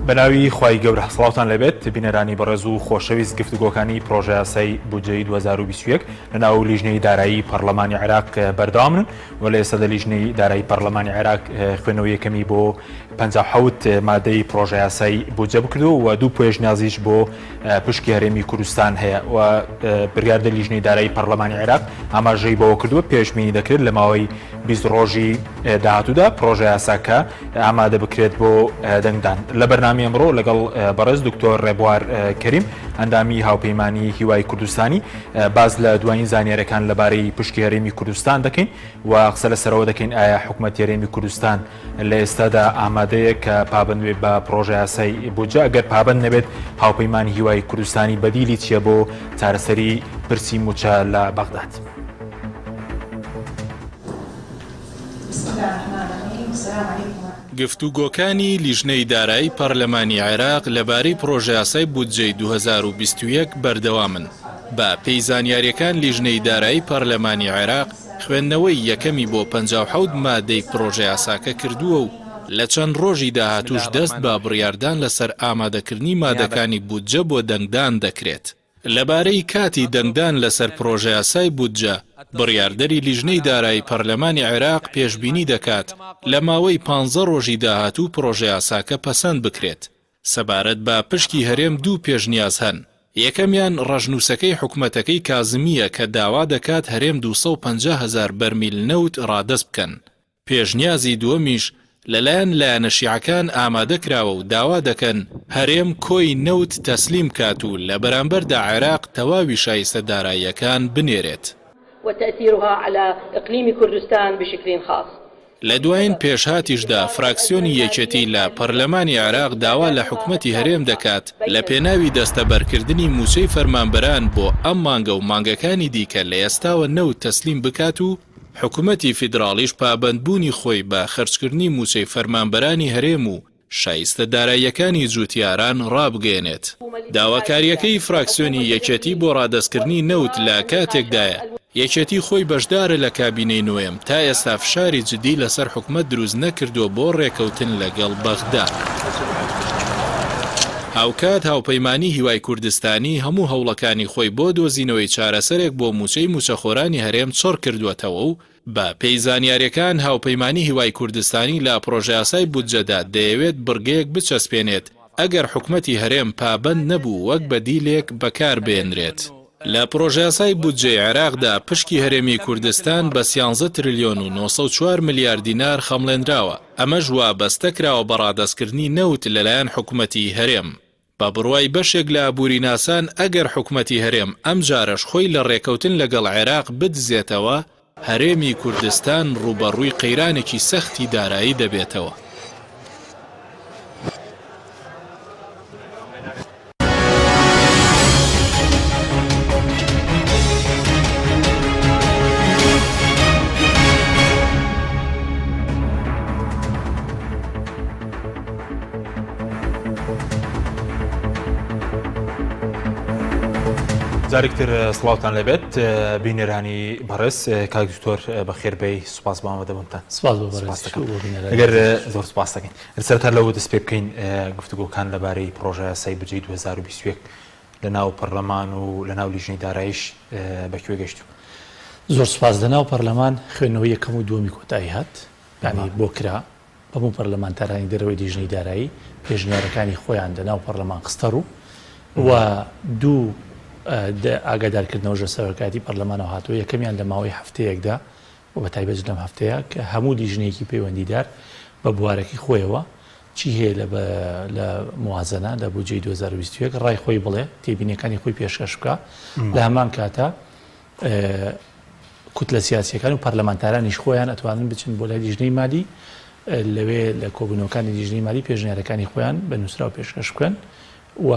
بەناوی خوای گەورە سڵاوتان لێبێت بینەرانی بەڕێز و خۆشەویست گفتوگۆکانی پرۆژەیاسای بودجەی 2021 لە ناو لیژنەی دارایی پەرلەمانی عێراق بەردەوامن و لە ئێستا لە لیژنەی دارایی پەرلەمانی عێراق خوێنەوە یەکەمی بۆ 57 مادەی پرۆژەیاسای بودجە بکردو و دوو پێشنیازیش بۆ پشکی هەرێمی کوردستان هەیە و بڕیاردە لیژنەی دارایی پەرلەمانی عێراق ئاماژەی بەوە کردووە پێشبینی دەکرێت لە ماوەی 20 ڕۆژی داهاتوودا پرۆژە یاساکە ئامادە بکرێت بۆ دەنگدان. لە بەرنامەی ئەمڕۆ لەگەڵ بەڕێز دکتۆر ڕێبوار کەریم ئەندامی هاوپەیمانی هیوای کوردستانی باس لە دوایین زانیارەکان لەبارەی پشکی هەرێمی کوردستان دەکەین و قسە لەسەرەوە دەکەین ئایا حکومەت هەرێمی کوردستان لە ئێستادا ئامادەیە کە پابەند بێت بە پڕۆژە یاسای بودجە، ئەگەر پابەند نەبێت هاوپەیمانی هیوای کوردستانی بەدیلی چییە بۆ چارەسەری پرسی مووچە لە بەغداد؟ گفتوگۆکانی لیژنەی دارایی پەرلەمانی عێراق لەبارەی پڕۆژەیاسای بودجەی 2021 بەردەوامن. بە پێی زانیارییەکان لیژنەی دارایی پەرلەمانی عێراق خوێندنەوەی یەکەمی بۆ 57 مادەی پڕۆژەیاساکە کردووە و لە چەند ڕۆژی داهاتووش دەست بە بڕیاردان لەسەر ئامادەکردنی مادەکانی بودجە بۆ دەنگدان دەکرێت. لەبارەی کاتی دەنگدان لەسەر پڕۆژەیاسای بودجە، بڕیاردەری لیژنەی دارایی پەرلەمانی عێراق پێشبینی دەکات لە ماوەی پانزە ڕۆژی داهاتوو پڕۆژەیاساکە پەسەند بکرێت. سەبارەت بە پشکی هەرێم دوو پێشنیاز هەن، یەکەمیان ڕەشنووسەکەی حکومەتەکەی کازمییە کە داوا دەکات هەرێم 250 هەزار بەرمیل نەوت ڕادەست بکەن، پێشنیازی دووەمیش لەلایەن لایەنە شیعەکان ئامادە کراوە و داوا دەکەن هەرێم کۆی نەوت تەسلیم بکات و لە بەرامبەردا عێراق تەواوی شایستە داراییەکان بنێرێت. وتأثیرها علی اقلیم کوردستان بشکل خاص. لە دوایین پێشهاتیشدا فراکسیۆنی یەکێتی لە پەرلەمانی عێراق داوا لە حکومەتی هەرێم دەکات لە پێناوی دەستەبەرکردنی مووچەی فەرمانبەران بۆ ئەم مانگە و مانگەکانی دیکە لە ئێستاوە نەوت تەسلیم بکات و حکومەتی فیدراڵیش پابەندبوونی خۆی بە خەرجکردنی مووچەی فەرمانبەرانی هەرێم و شایستە داراییەکانی جووتیاران ڕابگەیەنێت. داواکارییەکەی فراکسیۆنی یەکێتی بۆ ڕادەستکردنی نەوت لە کاتێکدایە، یەکێتی خۆی بەشدارە لە کابینەی نۆیەم، تا ئێستا فشاری جدی لەسەر حکومەت دروست نەکردووە بۆ ڕێکەوتن لەگەڵ بەغدا. هاوکات هاوپەیمانی هیوای کوردستانی هەموو هەوڵەکانی خۆی بۆ دۆزینەوەی چارەسەرێک بۆ مووچەی مووچەخۆرانی هەرێم چڕ کردووەتەوە و بە پێی زانیاریەکان هاوپەیمانی هیوای کوردستانی لە پڕۆژەیاسای بودجەدا دەیەوێت بڕگەیەک بچەسپێنێت ئەگەر حکومەتی هەرێم پابەند نەبوو وەک بەدیلێک بەکاربێنرێت. لە پڕۆژەیاسای بودجەی عێراقدا پشکی هەرێمی کوردستان بە سیانزە ترلیۆن و 904 ملیار دینار خەمڵێنراوە، ئەمەش وابەستە کراوە بە ڕادەستکردنی نەوت لەلایەن حکومەتی هەرێم. بە بڕوای بەشێک لە ئابووریناسان ئەگەر حکومەتی هەرێم ئەمجارەش خۆی لە ڕێکەوتن لەگەڵ عێراق بدزێتەوە، هەرێمی کوردستان ڕووبەڕووی قەیرانێکی سەختی دارایی دەبێتەوە. جارێکتر سڵاوتان لەبێت بینەرانی بەڕێز کاک دکتۆر بەخێربێی سوپاس بۆ ئامادەبوونتان سپاس بۆ بەڕێز ئەگەر زۆر سپاس دەکەین سەرەتا لەوە دەست پێ بکەین گفتوگۆکان لەبارەی پڕۆژە یاسای بودجەی 2021 لە ناو پەرلەمان و لە ناو لیژنەی داراییش بە کوێ گەشتوو؟ زۆر سوپاس لە ناو پەرلەمان خوێندنەوەی یەکەم و دووەمی کۆتایی هات یانی بۆ کرا هەموو پەرلەمانتارانی دەرەوەی لیژنەی دارایی پێشنیارەکانی خۆیان لە ناو پەرلەمان خستە ڕوو و دوو ئاگادارکردنەوەش لە سەرۆکایەتی پەرلەمانەوە هاتووە یەکەمیان لە ماوەی هەفتەیەکدا و بە تایبەت لەم هەفتەیە کە هەموو لیژنەیەکی پەیوەندیدار بە بوارەکەی خۆیەوە چی هەیە لە لە موازنە لە بودجەی 2021 ڕای خۆی بڵێ تێبینیەکانی خۆی پێشکەش بکا لە هەمان کاتا کوتلە سیاسیەکان و پەرلەمانتارانیش خۆیان ئەتوانن بچن بۆ لای لیژنەی مالی لەوێ لە کۆبوونەوەکانی لیژنەی مالی پێشنیارەکانی خۆیان بە نووسراو پێشکەش بکەن و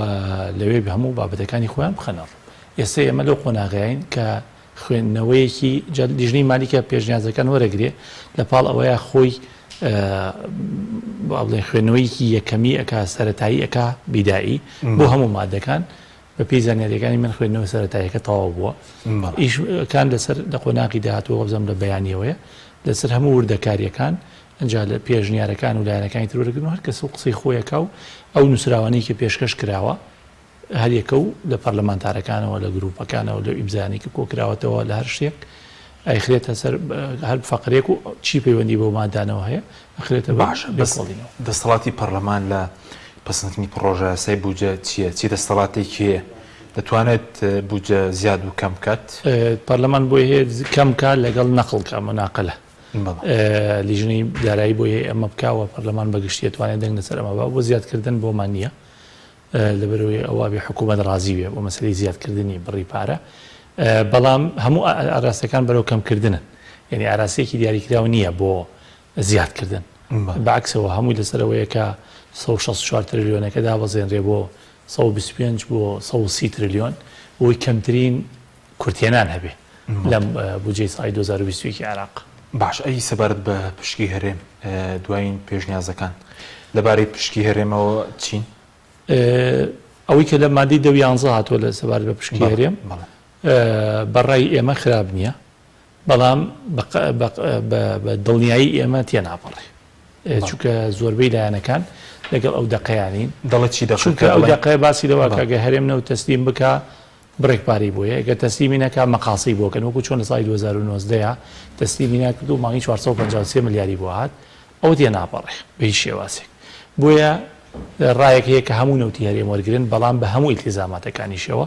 لەوێ هەموو بابەتەکانی خۆیان بخەنە ڕوو ئێستا ئێمە لەو قۆناغەین کە خوێندنەوەیەکی جا لیژنەی مالی کە پێشنیازەکان وەرەگرێ لە پاڵ ئەوەیا خۆی با بڵێن خوێندنەوەیەکی یەکەمی ئەکا سەرەتایی ئەکا بیدایی بۆ هەموو مادەکان بە پێی زانیاریەکانی من خوێندنەوە سەرەتاییەکە تەواو بووە ئیشکان لەسەر لە قۆناغی داهاتوو وەبزانم لە بەیانیەوەیە لەسەر هەموو وردەکاریەکان. ئەنجا لە پێشنیارەکان و لایەنەکانی تر وەرەگرن و هەر کەسە و قسەی خۆی ئەکا و ئەو نووسراوانەی کە پێشکەش کراوە هەر یەکە و لە پەرلەمانتارەکانەوە لە گرووپەکانەوە لەو ئیمزایانەی کە کۆکراوەتەوە لە هەر شتێک ئەیخرێتە سەر هەر فەقرێک و چی پەیوەندی بەو مادانەوە هەیە ئەخرێتە بەر باشە بەس لێکۆڵینەوە. دەستەڵاتی پەرلەمان لە پەسەندکردنی پڕۆژەیاسای بودجە چییە؟ چی دەستەڵاتێکی هەیە؟ دەتوانێت بودجە زیاد و کەم بکات؟ پەرلەمان بۆی هەیە کەم بکات لەگەڵ نەقڵ کە موناقەلە. لیژنەی دارایی بۆی هەیە ئەمە بکا و پەرلەمان بە گشتی ئەتوانێت دەنگ لەسەر ئەمە با. بۆ زیادکردن بۆمان نییە لەبەرئەوەی ئەوە ئەبێ حکوومەت ڕازی بێ بۆ مەسەلەی زیادکردنی بڕی پارە. بەڵام هەموو ئاراستەکان بەرەو کەمکردنن. یانی ئاراستەیەکی دیاریکراو نییە بۆ زیادکردن. بە عەکسەوە هەمووی لەسەر ئەوەیە کە 164 ترلیۆنەکە دابەزێنرێ بۆ 125 بۆ 130 ترلیۆن بۆی کەمترین کورتهێنان هەبێ لەم بودجەی ساڵی 2021 ی عێراق. باش ئەی سەبارەت بە پشکی هەرێم دوایین پێشنیازەکان لەبارەی پشکی هەرێمەوە چین؟ ئەوەی کە لە مادەی دە و یانزە هاتووە لە سەبارەت بە پشکی هەرێم بە ڕای ئێمە خراپ نییە بەڵام بە دڵنیایی ئێمە تێناپەڕێ چونکە زۆربەی لایەنەکان لەگەڵ ئەو دەقەیانین دەڵێ چی دەقەکە چونکە ئەو دەقەیە باسی لەوە کە گەر هەرێم نەوت تەسلیم بکا بڕێک پارەی بۆیە گەر تەسلیمی نەکا مەقاسەی بۆ کەن وەکو چۆن لە ساڵی 2019 یا تەسلیمی نەکرد و مانگی 453 ملیاری بۆ هات ئەوە تێناپەڕێ بە هیچ شێوازێک بۆیە ڕایەک هەیە کە هەموو نەوتی هەرێم وەرگرن بەڵام بە هەموو ئیلتیزاماتەکانیشەوە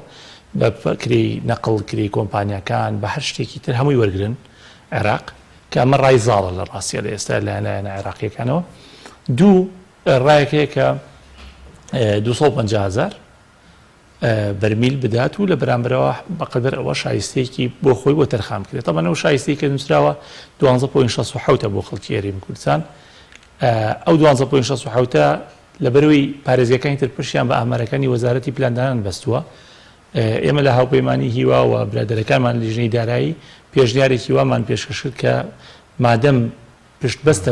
بە کرێی نەقڵ کرێی کۆمپانیاکان بە هەر شتێکی تر هەمووی وەرگرن عێراق کە ئەمە ڕای زاڵە لە ڕاستیە لە ئێستا لایەن لایەنە عێراقیەکانەوە دوو ڕایەک هەیە کە 250 هزار بەرمیل بدات و لە بەرامبەرەوە بەقەدەر ئەوە شایستەیەکی بۆ خۆی بۆ تەرخان بکرێت. تەبعەن ئەو شایستەی کە نووسراوە دوانزە point 67 بۆ خەڵکی هەرێمی کوردستان ئەو دوانزە point 67 لەبەرەوەی پارێزگەکانی تر پشتیان بە ئامارەکانی وەزارەتی پلاندانان بەستووە ئێمە لە هاوپەیمانی هیوا و برادەرەکانمان لیژنەی دارایی پێشنیارێکی وامان پێشکەش کرد کە مادەم پشت بەستە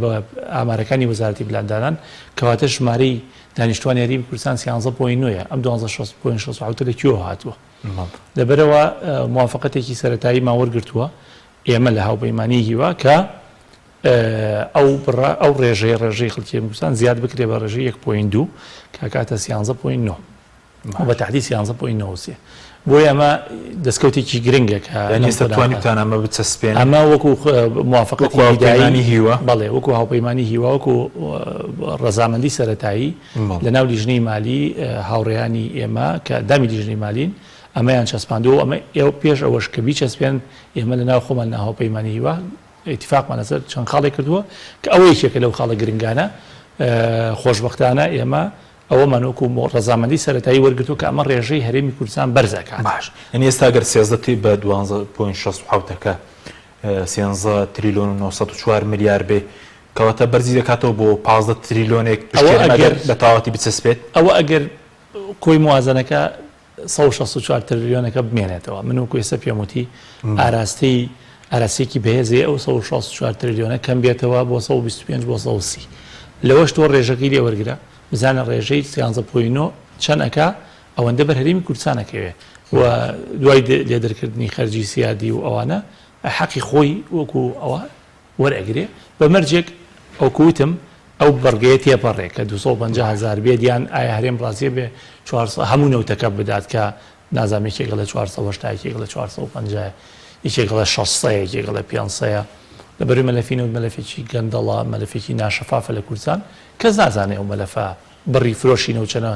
بە ئامارەکانی وەزارەتی پلاندانان، کەواتە ژمارەی دانیشتوانی هەرێمی کوردستان سیانزە point نۆیە، ئەم دوانزە point 67 لە کوێوە هاتووە؟ لەبەرئەوە موافەقەتێکی سەرەتاییمان وەرگرتووە ئێمە لە هاوپەیمانیی هیوا کە ئەو بڕە ئەو ڕێژەیە ڕێژەی خەڵکی هەرێمی کوردستان زیاد بکرێ بە ڕێژەی یەک point دوو کە ئەکاتە سیانزە point نۆ. بە تەحدید سیانزە point 93 بۆیە ئەمە دەستکەوتێکی گرنگە کە یانی ئێستا توانیتان ئەمە بچەسپێنن؟ ئەمە وەکو موافقەتی وەکو هاوپەیمانی هیوا؟ بەڵێ وەکو هاوپەیمانی هیوا وەکو ڕەزامەندی سەرەتایی لە ناو لیژنەی مالی هاوڕێیانی ئێمە کە ئەندامی لیژنەی مالین ئەمەیان چەسپاندووە و ئەمە پێش ئەوەش کە بیچەسپێن ئێمە لە ناو خۆمان لە هاوپەیمانی هیوا ئیتیفاقمان لەسەر چەند خاڵێک کردووە کە ئەوە یەکێکە لەو خاڵە گرنگانە خۆشبەختانە ئێمە ئەوەمان وەکو ڕەزامەندی سەرەتایی وەرگرتووە کە ئەمە ڕێژەی هەرێمی کوردستان بەرز ئەکات. باش یانی ئێستا گەر 13 تی بە دوانزە point 67 ەکە سێنزە تریلۆن و 904 ملیار بێ کەواتە بەرزی دەکاتەوە بۆ 15 تریلۆنێک ئەوە پشتێنە ئەگەر ئەگەر بە تەواوەتی بچەسپێت. ئەوە ئەگەر کۆی موازەنەکە 164 ترلیۆنەکە بمێنێتەوە من وەکو ئێستا پێم وتی ئاراستەی ئاراستەیەکی بەهێز هەیە ئەو 164 ترلیۆنە کەم بێتەوە بۆ 125 بۆ 130 لەوەش تۆ ڕێژەکەی لێ وەرگرە بزانە ڕێژەی سیانزە point نۆ چەند ئەکا ئەوەندە بەر هەرێمی کوردستان ئەکەوێ و دوای لێدەرکردنی خەرجی سیادی و ئەوانە حەقی خۆی وەکو ئەوە وەرئەگرێ بە مەرجێک ئەوکو وتم ئەو بڕگەیە تێپەڕێ کە 250 هەزار بێت یان ئایا هەرێم ڕازیە بێ 400 هەموو نەوتەکە بدات کە نازانم یەکێک ئەڵێ 480 یەکێک ئەڵێ 450 یەکێک ئەڵێ 600 یەکێک ئەڵێ 500 لەبەروی مەلەفی نەوت مەلەفێکی گەندەڵە مەلەفێکی ناشەفافە لە کوردستان کەس نازانێ ئەو مەلەفە بڕی فرۆشی نەوت چەنە،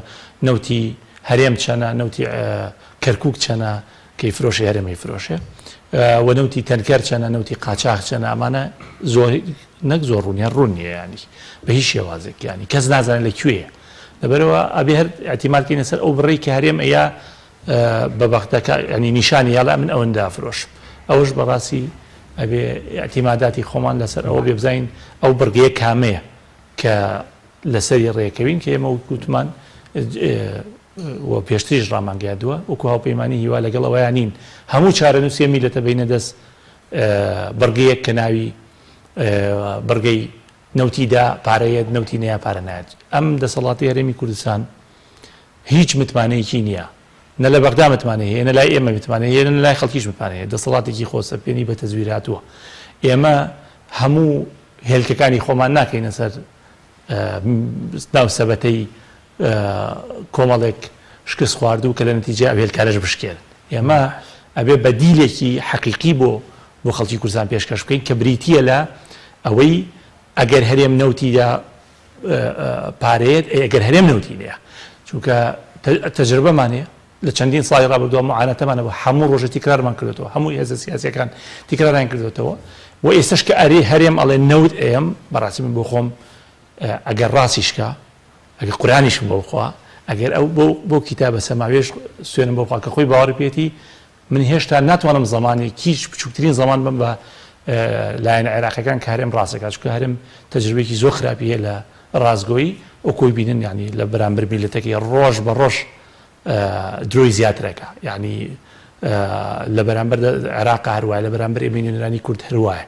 نەوتی هەرێم چەنە، نەوتی کەرکوک چەنە کە ئیفرۆشێ هەرێم ئەیفرۆشێ و نەوتی تەنکەر چەنە، نەوتی قاچاخ چەنە، ئەمانە زۆر نەک زۆر ڕوون هەر ڕوون نییە یانی بە هیچ شێوازێک یانی کەس نازانێت لە کوێیە لەبەرەوە ئەبێ هەر ئیعتیماد کەینە سەر ئەو بڕەی کە هەرێم ئەیا بە بەغداکە ینی نیشانی یاڵا من ئەوەندە ئەفرۆشم ئەوەش بەڕاستی ئەبێ ئیعتیماداتی خۆمان لەسەر ئەوە بێ بزانین ئەو بڕگەیە کامەیە کە لەسەری ڕێکەوین کە ئێمە وەک وتمان و پێشتریش ڕامانگەیاندووە وەکو هاوپەیمانی هیوا لەگەڵ ئەوەیا نین هەموو چارەنووسی ئەم میللەتە بەینە دەست بڕگەیەک کە ناوی بڕگەی نەوتی دا پارە یەت نەوتی نەیا پارە نایەت ئەم دەسەڵاتی هەرێمی کوردستان هیچ متمانەیەکی نییە نە لە بەغدا متمانەی هەیە نە لای ئێمە متمانەی هەیە نە لای خەڵکیش متمانەی هەیە دەسەڵاتێکی خۆسەپێنی بە تەزویر هاتووە ئێمە هەموو. هێلکەکانی خۆمان ناکەینە سەر ناو سەبەتەی کۆمەڵێک شکست خواردوو کە لە نەتیجەی ئەو هێلکانەش بشکێنن. ئێمە ئەبێ بەدیلێکی حەقیقی بۆ بۆ خەڵکی کوردستان پێشکەش بکەین کە بریتییە لە ئەوەی ئەگەر هەرێم نەوتی دا پارەیەت، ئەی ئەگەر هەرێم نەوتی نەیە؟ چونکە تەجربەمان هەیە لە چەندین ساڵی ڕابردووە معاناتەمان هەبوو، هەموو ڕۆژێ تیکرارمان کردۆتەوە، هەموو هێزە سیاسییەکان تیکراریان کردۆتەوە و ئێستەش کە ئەرێ هەرێم ئەڵێ نەوت ئەیەم، بەڕاستی من بۆ خۆم ئەگەر ڕاستیش کا، ئەگەر قورئانیشم بۆ بخوا، ئەگەر ئەو بۆ بۆ کیتابە سەماویەش سوێنم بۆ بخوا کە خۆی باوەڕی پێیەتی، من هێشتا ناتوانم زەمانێک هیچ بچووکترین زەمان بەم بە لایەنە عێراقیەکان کە هەرێم ڕاست دەکات، چونکە هەرێم تەجروبەیەکی زۆر خراپی هەیە لە ڕاستگۆیی، وەکو خۆی بینن یانی لە بەرامبەر میللەتەکەی ڕۆژ بە ڕۆژ درۆی زیاتر ئەکا، یانی لە بەرامبەر عێراق هەر وایە، لە بەرامبەر ئێمەی نوێنەرانی کورد هەر وایە.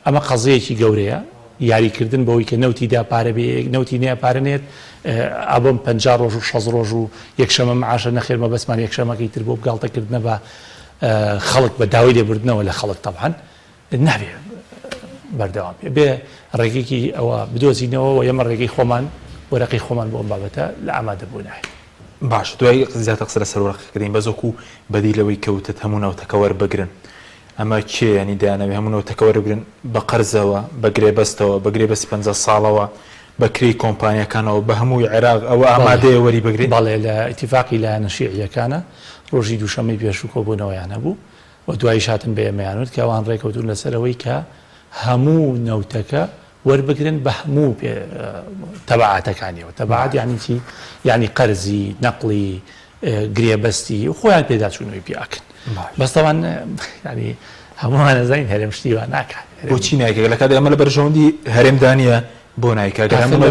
ئەمە قەزیەیەکی گەورەیە، یاریکردن بەوەی کە نەوتی دا پارە بێ نەوتی نەیە پارە نێت، ئابم 50 ڕۆژ و 60 ڕۆژ و یەکشەمە معاشە نەخێر مەبەستمان یەکشەمەکەی تر بۆ گاڵتەکردنە بە خەڵک بە داوای لێبوردنەوە لە خەڵک تەبعەن نابێ بەردەوام بێ بێ ڕێگەیەکی ئەوە بدۆزینەوە و ئێمە ڕێگەی خۆمان وەرەقەی خۆمان بۆ ئەم بابەتە لە ئامادەبوونایە. باشە دوای زیاتر قسە لەسەر وەرەقەکە دەین بەس وەکو بەدیل ئەوەی کە وتت هەموو نەوتەکە وەربگرن ئەمە کێ یانی دەیانەوێ هەموو نەوتەکە وەربگرن بە قەرزەوە بە گرێبەستەوە بە گرێبەستی 50 ساڵەوە بە کرێی کۆمپانیاکانەوە بە هەمووی عێراق ئەوە ئامادەیە وەری بگرێ؟ بەڵێ لە ئیتیفاقی لایەنە شیعییەکانە ڕۆژی دووشەممەی پێشوو کۆبوونەوەیان هەبوو و دواییش هاتن بە ئێمەیان وت کە ئەوان ڕێکەوتوون لەسەر ئەوەی کە هەموو نەوتەکە وەربگرن بە هەموو تەبعاتەکانیەوە، تەبعات یانی چی؟ یانی قەرزی، نەقڵی، گرێبەستی و خۆیان پێداچوونەوەی پێ ئەکەن. بەس تەوان یانی هەموومان ئەزانین هەرێم شتی وا ناکات. بۆچی نایکا؟ لە کاتێک ئەمە لە بەرژەوەندی هەرێمدا نییە بۆ نایکا؟ گەر هەموو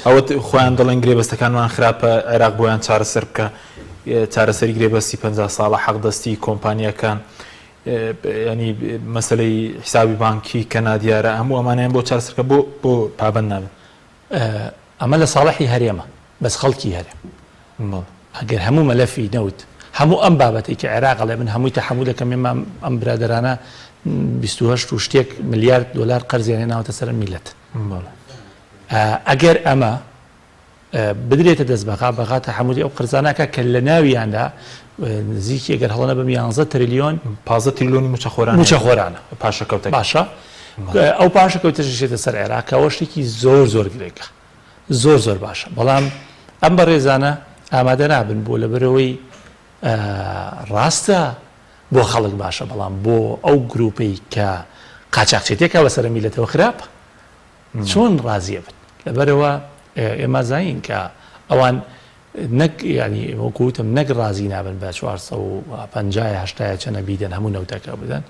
ئەوە خۆیان دەڵێن گرێبەستەکانمان خراپە عێراق بۆیان چارەسەر بکە، چارەسەری گرێبەستی 50 ساڵە حەقدەستی کۆمپانیاکان ینی مەسلەی حسابی بانکی کە نادیارە هەموو ئەمانیان بۆ چارەسەرکە بۆ بۆ پابند نابن. ئەمە لە ساڵحی هەرێمە بەس خەڵکی هەرێم ئەگەر هەموو مەلەفی نەوت هەموو ئەم بابەتەی کە عێراق ئەڵێ من هەمووی تەحەمول دەکەم ئێمە ئەم برادەرانە 28 و شتێک ملیارد دۆلار قەرزیان هێناوەتە سەر میلەت ئەگەر ئەمە بدرێتە دەست بەغا، بەغا تەحەمولی ئەو قەرزانە ئەکا کە لە ناویاندا نزیکی ئەگەر هەڵە نەبم یانزە تریلیۆن 15 تریلیۆنی مووچەخۆران مووچەخۆرانە پاشەکەوتەکە باشە ئەو پاشەکەوتەش دەچێتە سەر عێراق کە ئەوە شتێکی زۆر زۆر گرنگە زۆر زۆر باشە بەڵام ئەم بەڕێزانە ئامادە نابن بۆ لەبەرەوەی ڕاستە بۆ خەڵک باشە بەڵام بۆ ئەو گروپەی کە قاچاقچێتێکە بەسەر میلەتەوە خراپە چۆن ڕازی ئەبن؟ لەبەرئەوە ئێمە زانین کە ئەوان نەک یانی وەکو وتم نەک ڕازی نابن بە 450 یا 80 یا چەنە بیدەن هەموو نەوتەکە بدەن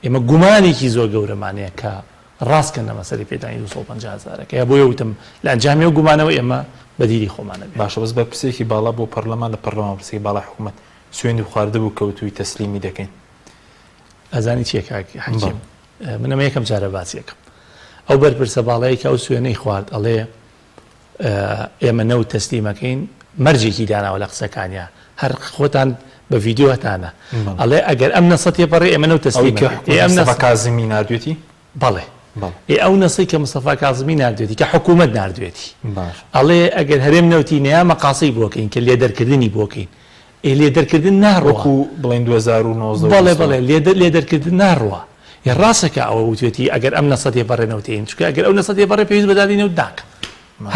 ئێمە گومانێکی زۆر گەورەمان هەیە کە ڕاستکەن لە مەسەلەی پێدانی 250 هەزارەکە یا بۆیە وتم لە ئەنجامی ئەو گومانەوە ئێمە بەدیلی خۆمانە بێ باشە بەس بەرپرسێکی باڵا بۆ پەرلەمان لە پەرلەمان بەرپرسێکی باڵای حکوومەت سوێندی خواردبوو کە وتووی تەسلیمی دەکەین. ئەزانی چیە کاک حەکیم من ئەمە یەکەم جارە باسی ئەکەم ئەو بەرپرسە باڵای کە ئەو سوێنەی خوارد ئەڵێ ئێمە نەوت تەسلیمەکەین مەرجێکی داناوە لە قسەکانیا هەر خۆتان بە ڤیدیۆ هەتانە ئەڵێ ئەگەر ئەم نەسە تێپەڕێ ئێمە نەوت تەسلیم ئەم نەسە کازمی ناردوێتی بەڵێ ئێ ئەو نەسەی کە مستەفا کازمی ناردوێتی کە حکوومەت ناردوێتی ئەڵێ ئەگەر هەرێم نەوتی نەیا مەقاسەی بۆکەین کە لێدەرکردنی بۆکەین ئێ لێدەرکردن ناڕوا. وەکو بڵێین 2019 و بەڵێ بەڵێ لێدەرکردن ناڕوا. ئێ ڕاستە کە ئەوە وتوێتی ئەگەر ئەم نەسە تێپەڕێ نەوت ئێین چونکە ئەگەر ئەو نەسە تێپەڕێ پێویست بە دادی نەوت ناکا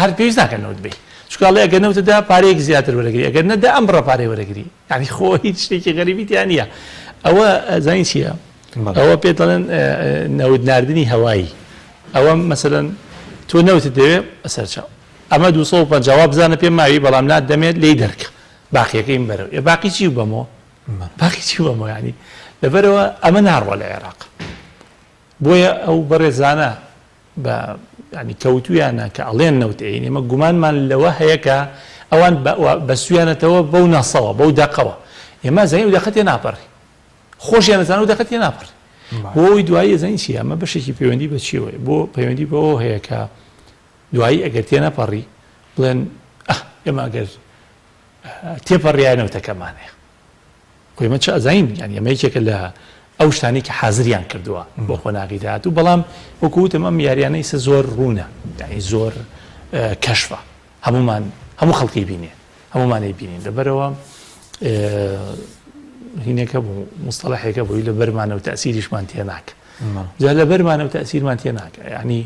هەر پێویست ناکا نەوت بەی چونکە ئەڵێ ئەگەر نەوتت دا پارەیەک زیاتر وەرەگری ئەگەر نەدا ئەم بڕە پارەی وەرەگری یانی خۆ هیچ شتێکی غەریبی تیا نییە ئەوە زانی چییە ئەوە پێ دەڵێن نەوت ناردنی هەوایی ئەوە مەسەلەن تۆ نەوتت دەوێ بەسەرچاو ئەمە 250 وا بزانە پێم ماوی بەڵام ناتدەمێت لێی دەرکە باقیەکەیم بەرەو ئێ باقی چی بەمۆ باقی چی بەمۆ ینی لەبەرەوە ئەمە ناڕوە لە عێراق بۆیە ئەو بەڕێزانە بە ینی کەوتویانە کە ئەڵێن نەوت ئەین ئێمە گومانمان لەوە هەیە کە ئەوان بەسویانەتەوە بەو ناسەوە بەو دەقەوە ئێمە زانین و دەقە تێ ناپەڕی خۆشیان ئەزانن و دەقە تێ ناپەڕی بۆ ئەوی دوایی ئەزانین چی ئەمە بەشێکی پەیوەندی بە چیەوەی بۆ پەیوەندی بەوە هەیە کە دوایی ئەگەر تێنەپەڕی بڵێن ئەه ئێمە ئەگەر تێپەڕیایە نەوتەکەمان هەیە خۆ ئێمە چ ئەزانین یانی ئەمە یەکێکە لە. ئەو شتانەی کە حازریان کردووە بۆ قۆناغی داهاتوو، بەڵام وەکو وتم ئەم یاریانە ئیستا زۆر ڕوونە، یانی زۆر کەشفە، هەموومان هەموو خەڵکی بینێ، هەموومان ئەیبینین، لەبەرئەوە هینێک هەبوو، موستەڵەحێک هەبوو لەبەرمانە و تەئسیریشمان تێ ناکا. جا لەبەرمانە و تەئسیرمان تێ ناکا، یانی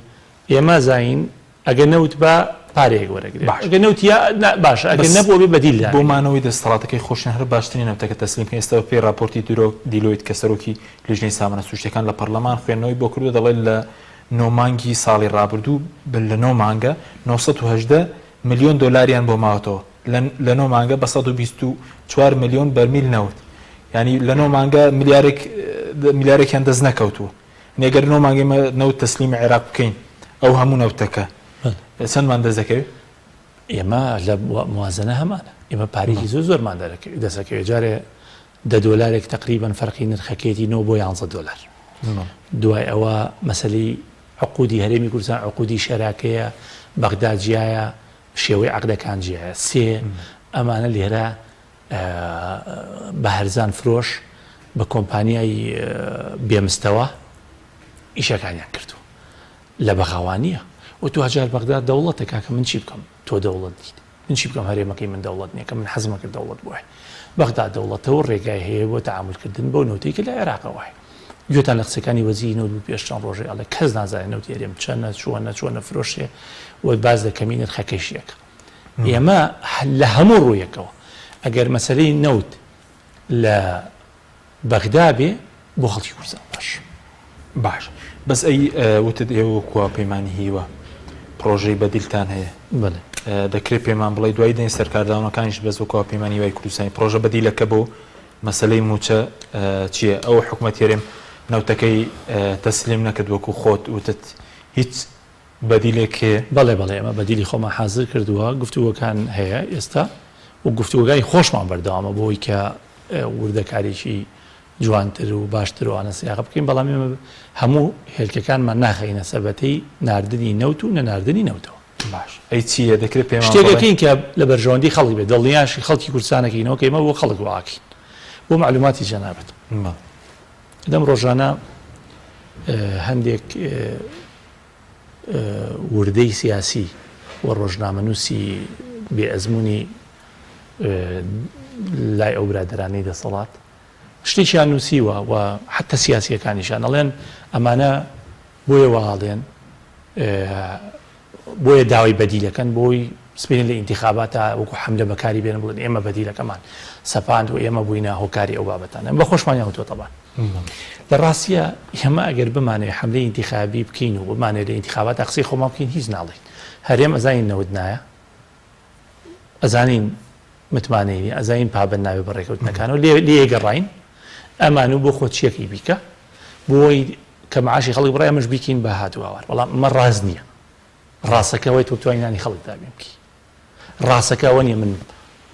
ئێمە زانین ئەگەر نەوت با پارەیەک وەرەگرێت باش. ئەگەر نەوت یا نا باشە ئەگەر بەس نەبوو ئەبێ بەدیل بۆ دابنێین. مانەوەی دەستەڵاتەکەی خۆشیان هەر باشترین نەوتەکە تەسلیم بکەن ئێستا بەپێی ڕاپۆرتی درۆ دیلۆیت کە سەرۆکی لیژنەی سامانە سروشتیەکان لە پەڕلەمان خوێندنەوەی بۆ کردووە دەڵێت لە نۆ مانگی ساڵی ڕابردوو لە نۆ مانگە 918 ملیۆن دۆلاریان بۆ ماوەتەوە لە لە نۆ مانگە بە 124 ملیۆن بەرمیل نەوت یانی لە نۆ مانگە ملیارێک ملیارێکیان دەست نەکەوتووە. ئەگەر نۆ مانگ ئێمە نەوت تەسلیمی عێراق بکەین ئەو هەموو نەوتەکە چەندمان دەست دەکەوێت؟ ئێمە لە موازنە هەمانە ئێمە پارێکی زۆر زۆرمان دەرەکەوێت دەسەکەوێت جارێ دە دۆلارێک تقریبا فەرقی نرخەکەیەتی 9 بۆ 11 دۆلار دوای ئەوە مەسەلی عقودی هەرێمی کوردستان عقودی شەراکەیە بەغدا جیایە شێوەی عقدەکان جیایە سێ ئەمانە لێرە بە هەرزان فرۆش بە کۆمپانیای بێ مستەوا ئیشەکانیان کردووە لە بەغاوا نییە و دواجار بەغدا دەوڵەتە کاکە من چی بکەم تۆ دەوڵەت نیت من چی بکەم هەرێمەکەی من دەوڵەت نییە کە من حەزمە کرد دەوڵەت بووە بەغدا دەوڵەتە و ڕێگای هەیە بۆ تەعامولکردن بەو نەوتەی کە لە عێراقەوە هەیە گوێتان لە قسەکانی وەزیری نەوت بوو پێش چەند ڕۆژێ ئەڵێ کەس نازانێت نەوتی هەرێم چەنە چۆنە چۆنە فرۆشێ و باس لە کەمی نرخەکەیشیەکە ئێمە لە هەموو ڕوویەکەوە ئەگەر مەسەلەی نەوت لە بەغدا بێ بۆ خەڵکی کوردستان باش. باش بەس ئەی وتت ئێوە وەکو هاوپەیمانی هیوا پڕۆژەی بەدیلتان هەیە بەڵێ. دەکرێت پێمان بڵێی دوای دەنگ سەرکاردانەکانیش بەس وەکو هاوپەیمانی هیوای کوردستانی پڕۆژە بەدیلەکە بۆ مەسەلەی مووچە چییە؟ ئەو حکومەت هەرێم نەوتەکەی تەسلیم نەکرد وەکو خۆت وتت هیچ بەدیلێک هەیە؟ بەڵێ بەڵێ ئێمە بەدیلی خۆمان حازر کردووە، گفتوگۆکان هەیە ئێستا و گفتوگۆکانی خۆشمان بەردەوامە بۆ ئەوەی کە وردەکاریی جوانتر و باشتر و ئانە سیاقە بکەین، بەڵام ئێمە هەموو هێلکەکانمان ناخەینە سەبەتەی ناردنی نەوت و نەناردنی نەوتەوە. باش ئەی چییە دەکرێت پێمان شتێک بڵێ؟ ئەکەین کە لە بەرژەوەندی خەڵک بێت، دڵنیاشی خەڵکی کوردستان ئەکەینەوە کە ئێمە بۆ خەڵک وا ئەکەین. بۆ مەعلوماتی جەنابت بەڵێ. لەم ڕۆژانە هەندێک وردەی سیاسی و ڕۆژنامەنووسی بێ ئەزموونی لای ئەو برادەرانەی دەسەڵات شتێکیان نووسیوە و حتا سیاسیەکانیشان ئەڵێن ئەمانە بۆیە وا ئەڵێن بۆیە داوای بەدیلەکەن بۆی سبەینێ لە ئینتیخاباتا وەکو حەملە بەکاری بێنن بڵێن ئێمە بەدیلەکەمان سەپاند و ئێمە بووینە هۆکاری ئەو بابەتانە بە خۆشمانیان وتووە تەبان لە ڕاستیە ئێمە ئەگەر بمانەوێ حەملەی ئینتیخابی بکەین و بمانەوێ لە ئینتیخاباتا قسەی خۆمان بکەین هیچ ناڵێین هەرێم ئەزانین نەوت نایە ئەزانین متمانەی نیە ئەزانین پابەند نابێ بە ڕێکەوتنەکانەوە لێ لێ گەڕاین ئەمان و بۆ خۆ چیەکەی بیکە بۆی کە معاشی خەڵک بڕای ئەمەش بیکەین بە هات و هاوار بەڵام ئەمە ڕاست نییە ڕاستەکە ئەوەی تۆ بتوانی نانی خەڵک دابین بکەی ڕاستەکە ئەوە نییە من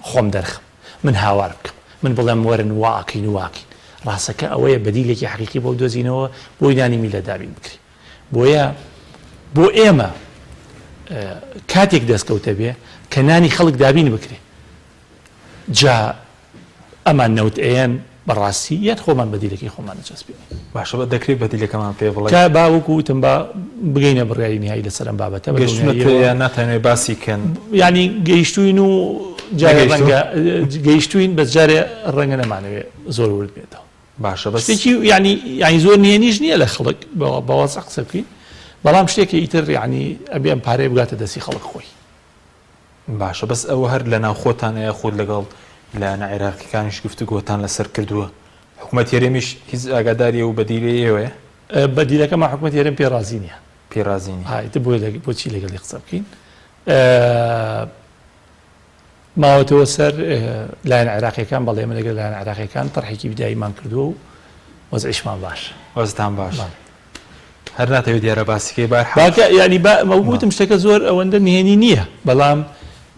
خۆم دەرخم من هاوار بکەم من بڵێم وەرن وا ئەکەین و واکەین ڕاستەکە ئەوەیە بەدیلێکی حەقیقی بۆ بدۆزینەوە بۆی نانی میللەت دابین بکرێ بۆیە بۆ ئێمە کاتێک دەستکەوتە بێ کە نانی خەڵک دابین بکرێ جا ئەمان نەوت ئەیەن بەڕاستی یان خۆمان بەدیلەکەی خۆمان ئەچەسپێنین. باشە بە دەکرێ بەدیلەکەمان پێ بڵێی؟ کە با وەکو وتم با بگەینە بڕیاری نیهایی لەسەر ئەم بابەتە بە گەیشتوونەتێ دڵنیاییەوە یان ناتانەوێ باسی کەن؟ یانی گەیشتووین و جارێ نەگەیشتوون؟ ڕەنگە گەیشتووین بەس جارێ ڕەنگە نەمانەوێ زۆر ورد بێتەوە. باشە بەس. شتێکی یانی یانی زۆر نهێنیش نییە لە خەڵک بە بە وەزع قسە بکەین بەڵام شتێکە ئیتر یانی ئەبێ ئەم پارەیە بگاتە دەستی خەڵک خۆی. باشە بەس ئەوە هەر لە ناوخۆتانە یاخود لەگەڵ لایەنە عێراقیەکانیش گفتوگۆتان لەسەر کردووە؟ حکومەتی هەرێمیش هیچ ئاگاداری ئەو بەدیلەی ئێوەیە؟ بەدیلەکەمان حکومەتی هەرێم پێی ڕازی نییە. پێی ڕازی نییە. ها ئیتر بۆیە بۆچی لەگەڵی قسە بکەین؟ ماوەتەوە سەر لایەنە عێراقیەکان، بەڵێ ئێمە لەگەڵ لایەنە عێراقیەکان تەرحێکی بداییمان کردووە و وەزعیشمان باشە. وەزتان باشە. هەر ناتەوێت دیارە باسی کەی بار حاڵ. باکە یانی با وتم شتەکە زۆر ئەوەندە نهێنی نییە بەڵام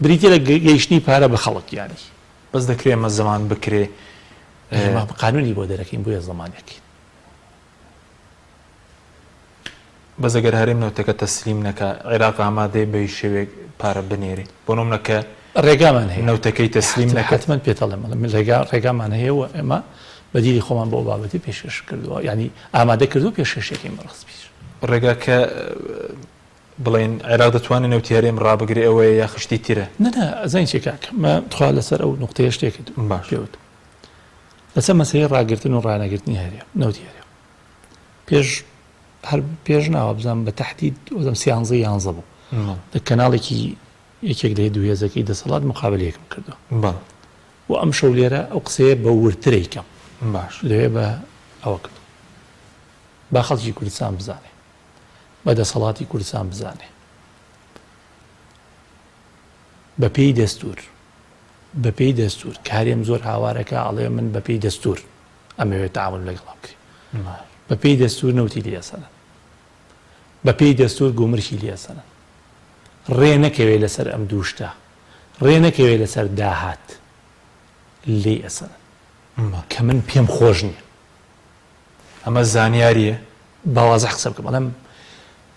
بریتیە لە گەیشتنی پارە بە خەڵک یانی. بەس دەکرێ ئەمە زەمان بکرێ. ئێمە قانونی بۆ دەرەکەین بۆیە زەمانەکەین. بەس ئەگەر هەرێم نەوتەکە تەسلیم نەکا عێراق ئامادەیە بە هیچ شێوەیەک پارە بنێرێ بۆ نمونە کە ڕێگامان هەیە نەوتەکەی تەسلیم نەکرد. حەتمەن پێت ئەڵێم ئەڵێم ڕێگا ڕێگامان هەیە و ئێمە. بەدیلی خۆمان بۆ ئەو بابەتەی پێشکەش کردووە یانی ئامادە کردووە پێشکەشیەکەین بە ڕەسمیش. ڕێگا کە بڵێن عێراق دەتوانێ نەوتی هەرێم ڕابگرێ ئەوەیە یا خشتی ترە؟ نا نا ئەزانی چیە کاک مە تخوا لەسەر ئەو نوقتەیە شتێکت باش. پێ وتم لەسەر مەسەلەی ڕاگرتن و ڕانەگرتنی هەرێم نەوتی هەرێم پێش هەر پێش ناوە بزانم بە تەحدید وەزم سیانزەی یانزە بوو لە کەناڵێکی یەکێک لە دوو هێزەکەی دەسەڵات مقابلەیەکم کردووە بەڵێ. و ئەمشەو لێرە ئەو قسەیە بە وردترەی کەم باش. لەوێ بە ئەوە کردم با خەڵکی کوردستان بزانێ بە دەسەڵاتی کوردستان بزانێ بە پێی دەستور بە پێی دەستور کارێم زۆر هاوارەکە ئەڵێ من بە پێی دەستور ئەمەوێت تعامل لەگەڵا بکرێ بە پێی دەستور نەوتی لێ ئەسەنن بە پێی دەستور گومرکی لێ ئەسەنن ڕێ نەکەوێ لەسەر ئەم دوو شتە ڕێ نەکەوێ لەسەر داهات لێی ئەسەنن کە من پێم خۆش نییە. ئەمە زانیاریە؟ با وازح قسە بکەم ئەڵێم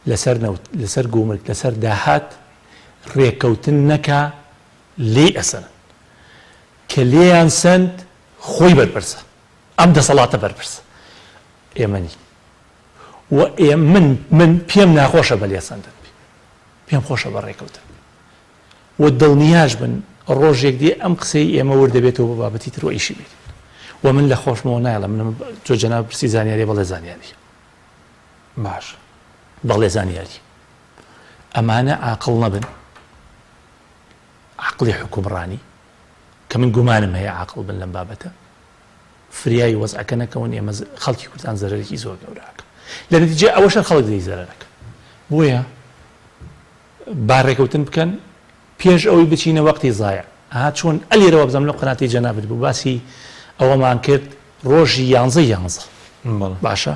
لەسەر نەوت لەسەر گومرگ لەسەر داهات ڕێکەوتن نەکا لێی ئەسەنن کە لێیان سەند خۆی بەرپرسە ئەم دەسەڵاتە بەرپرسە ئێمە نین و ئێ من من پێم ناخۆشە بە لێسەندن بێ پێم خۆشە بە ڕێکەوتن بێ و دڵنیاش بن ڕۆژێک دێ ئەم قسەی ئێمە ورد دەبێتەوە بۆ بابەتی تر و ئیشی بێت و من لە خۆشمەوە نایڵێم من تۆ جەناب پرسی زانیاری بەڵێ زانیاری باش بەڵێ زانیاری ئەمانە عاقڵ نەبن عقلی حکومڕانی کە من گومانم هەیە عاقڵ بن لەم بابەتە فریای وەزعەکە نەکەون ئێمە خەڵکی کوردستان زەرەرێکی زۆر گەورە ئەکا لە نەتیجەی ئەوەش هەر خەڵک لێی زەرەر ئەکا بۆیە با ڕێکەوتن بکەن پێش ئەوەی بچینە وەقتی زایع ئەها چۆن ئەلێرەوە بزانم لەو قەناتەی جەنابت بوو باسی ئەوەمان کرد ڕۆژی یانزەی یانزە باشە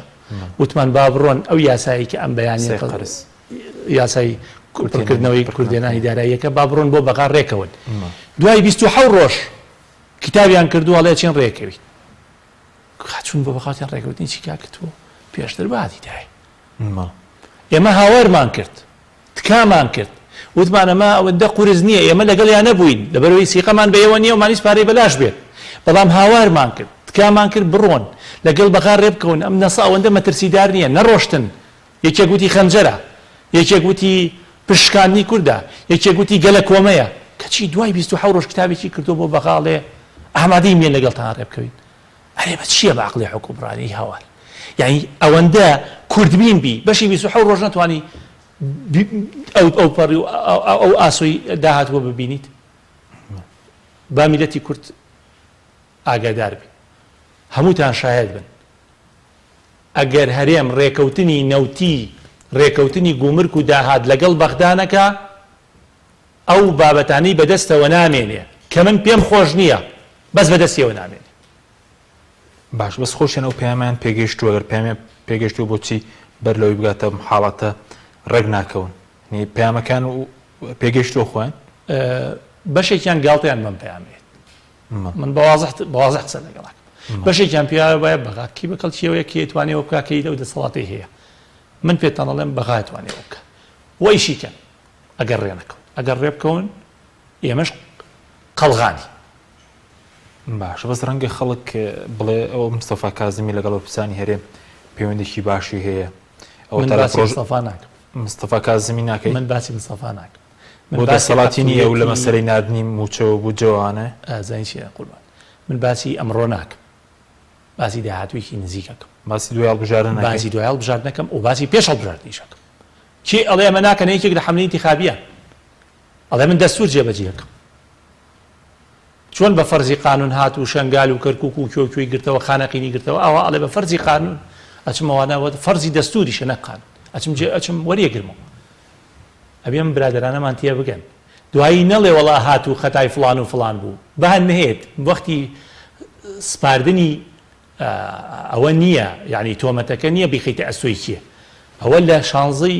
وتمان با بڕۆن ئەو یاسایی کە ئەم بەیانیە یاسای پڕکردنەوەی کوردێنانی داراییەکە با بڕۆن بۆ بەغا ڕێکەون دوای 26 ڕۆژ کیتابیان کردووە ئەڵێ ئەچین ڕێکەوین چون بۆ بەخاتیان ڕێکەوتنی چی کاکە تۆ پێشتر بادی دای ئێمە هاوارمان کرد تکامان کرد وتمان ئەمە ئەوەندە قورس نییە ئێمە لەگەڵیان نەبووین لەبەرەوەی سیقەمان بە ئێوە نییە و مانیش پارەی بەلاش بێت بەڵام هاوارمان کرد تکامان کرد بڕۆن لەگەڵ بەغا ڕێبکەون ئەم نەسە ئەوەندە مەترسیدار نییە نەڕۆشتن یەکێک وتی خەنجەرە، یەکێک وتی پشت شکاندنی کوردە، یەکێک وتی گەلە کۆمەیە، کەچی دوای 27 ڕۆژ کتابێکی کردووە بۆ بەغا ئەڵێ ئامادەین بێن لەگەڵتان ڕێبکەوین. ئەرێ بە چییە بە عەقڵی حوکمڕانی ئی هاوار؟ یانی ئەوەندە کوردبین بی بەشی 27 ڕۆژ نەتوانی ئەو ئەوپەڕی و ئەو ئاسۆی داهاتووە ببینیت؟ با میللەتی کورد ئاگادار بی هەمووتان شایەد بن ئەگەر هەرێم ڕێکەوتنی نەوتی، ڕێکەوتنی گومرک و داهات لەگەڵ بەغدا نەکا، ئەو بابەتانەی بەدەستەوە نامێنێ، کە من پێم خۆش نییە، بەس بەدەستیەوە نامێنێ. باش بەس خۆشیان ئەو پەیامەیان پێگەیشتووە، گەر پەیامیان پێگەیشتووە بۆچی بەر لەوەی بگاتە ئەم حاڵەتە ڕێک ناکەون؟ یانی پەیامەکان پێگەیشتووە خۆیان؟ بەشێکیان گاڵتەیان بەم پەیامە یەت. من بە وازح بە وازح قسە لەگەڵ ئەکەم بەشێکیان پێیان وایە بەغا کی بە کەڵکیەوەیە کێ توانێ ئەوە بکا کەی لەو دەسەڵاتەی هەیە من پێتان ئەڵێم بەغا توانێ ئەوە بکا و ئیشی کەن ئەگەر ڕێ نەکەون ئەگەر ڕێ بکەون ئێمەش قەڵغانی باشە بەس ڕەنگە خەڵک بڵێ ئەو مستەفا کازمی لەگەڵ بەرپرسانی هەرێم پەیوەندێکی باشی هەیە ئەو من باسی مستەفا ناکەم مستەفا کازمی ناکەی من باسی مستەفا ناکەم من بۆ دەسەڵاتی نییە و لە مەسەلەی ناردنی مووچە و بودجە و ئەوانە؟ ئەزانی چییە قوربان من باسی ئەمڕۆ ناکەم باسی داهاتوویەکی نزیک ئەکەم. باسی دوای هەڵبژاردن ناکەی؟ باسی دوای هەڵبژاردن ئەکەم و باسی پێش هەڵبژاردنیش ئەکەم. کێ ئەڵێ ئەمە ناکەنە یەکێک لە حەملەی ئینتیخابییان ئەڵێ من دەستوور جێبەجێ ئەکەم. چۆن بە فەرزی قانون هات و شەنگال و کەرکوک و کوێ و کوێی گرتەوە خانەقینی گرتەوە ئاوا ئەڵێ بە فەرزی قانون ئەچم ئەوانە فەرزی دەستووریشە نەک قانون ئەچم جێ ئەچم وەریەگرمەوە. ئەبێ ئەم برادەرانەمان تێبگەن دوایی نەڵێ وەڵا هات و خەتای فڵان و فڵان بوو با نەیەت وەختی سپاردنی ئەوە نییە یعنی تۆمەتەکە نییە بیخەیتە ئەستۆی کێ ئەوە لە شانزەی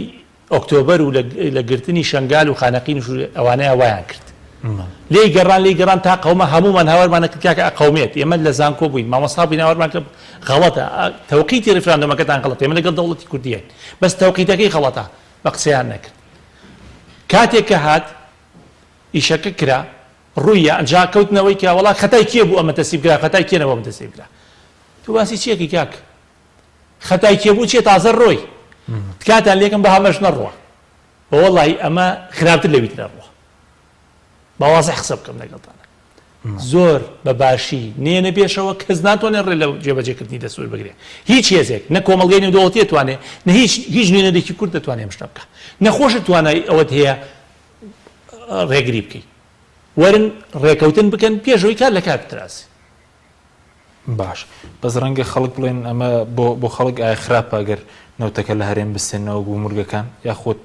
ئۆکتۆبەر و لە گرتنی شەنگال و خانەقین و ئەوانەیە وایان کرد لێی گەڕان لێی گەڕان تا قەوما هەموومان هاوارمان کرد کاکە ئەقەومێت ئێمە لە زانکۆ بووین مامۆستا بووین هاوارمان کرد غەڵەتە تەوقیتی ڕیفراندۆمەکەتان غەڵەتە ئێمە لەگەڵ دەوڵەتی کوردیین بەس تەوقیتەکەی غەڵەتە بە قسەیان نەکرد کاتێک کە هات ئیشەکە کرا ڕوویە ئەنجا کەوتنەوەی کە وەڵا خەتای کێ بوو ئەمە تەسیب کرا خەتای کێ نەبوو ئەمە تەسیب کرا. تۆ باسی چیەکەی کاک؟ خەتای کێ بوو چیە تازە ڕۆی تکاتان لێکم بە هەمەش نەڕوە وەڵی ئەمە خراپتر لەوی ترە ڕوە بە وازح قسە بکەم لەگەڵتان زۆر بە باشی نێنە پێشەوە کەس ناتوانێت ڕێ لە جێبەجێکردنی دەستور بگرێ هیچ هێزێک نە کۆمەڵگەی نێودەوڵەتی دەتوانێت نە هیچ هیچ نوێنەرێکی کورد دەتوانێت ئەم شتە بکە نەخۆشت توانای ئەوەت هەیە ڕێگری بکەیت وەرن ڕێکەوتن بکەن پێشەوەی کار لە کار بترازێ. باش بەس ڕەنگە خەڵک بڵێن ئەمە بۆ بۆ خەڵک ئایا خراپە گەر نەوتەکە لە هەرێم بسێنەوە گومرگەکان یاخود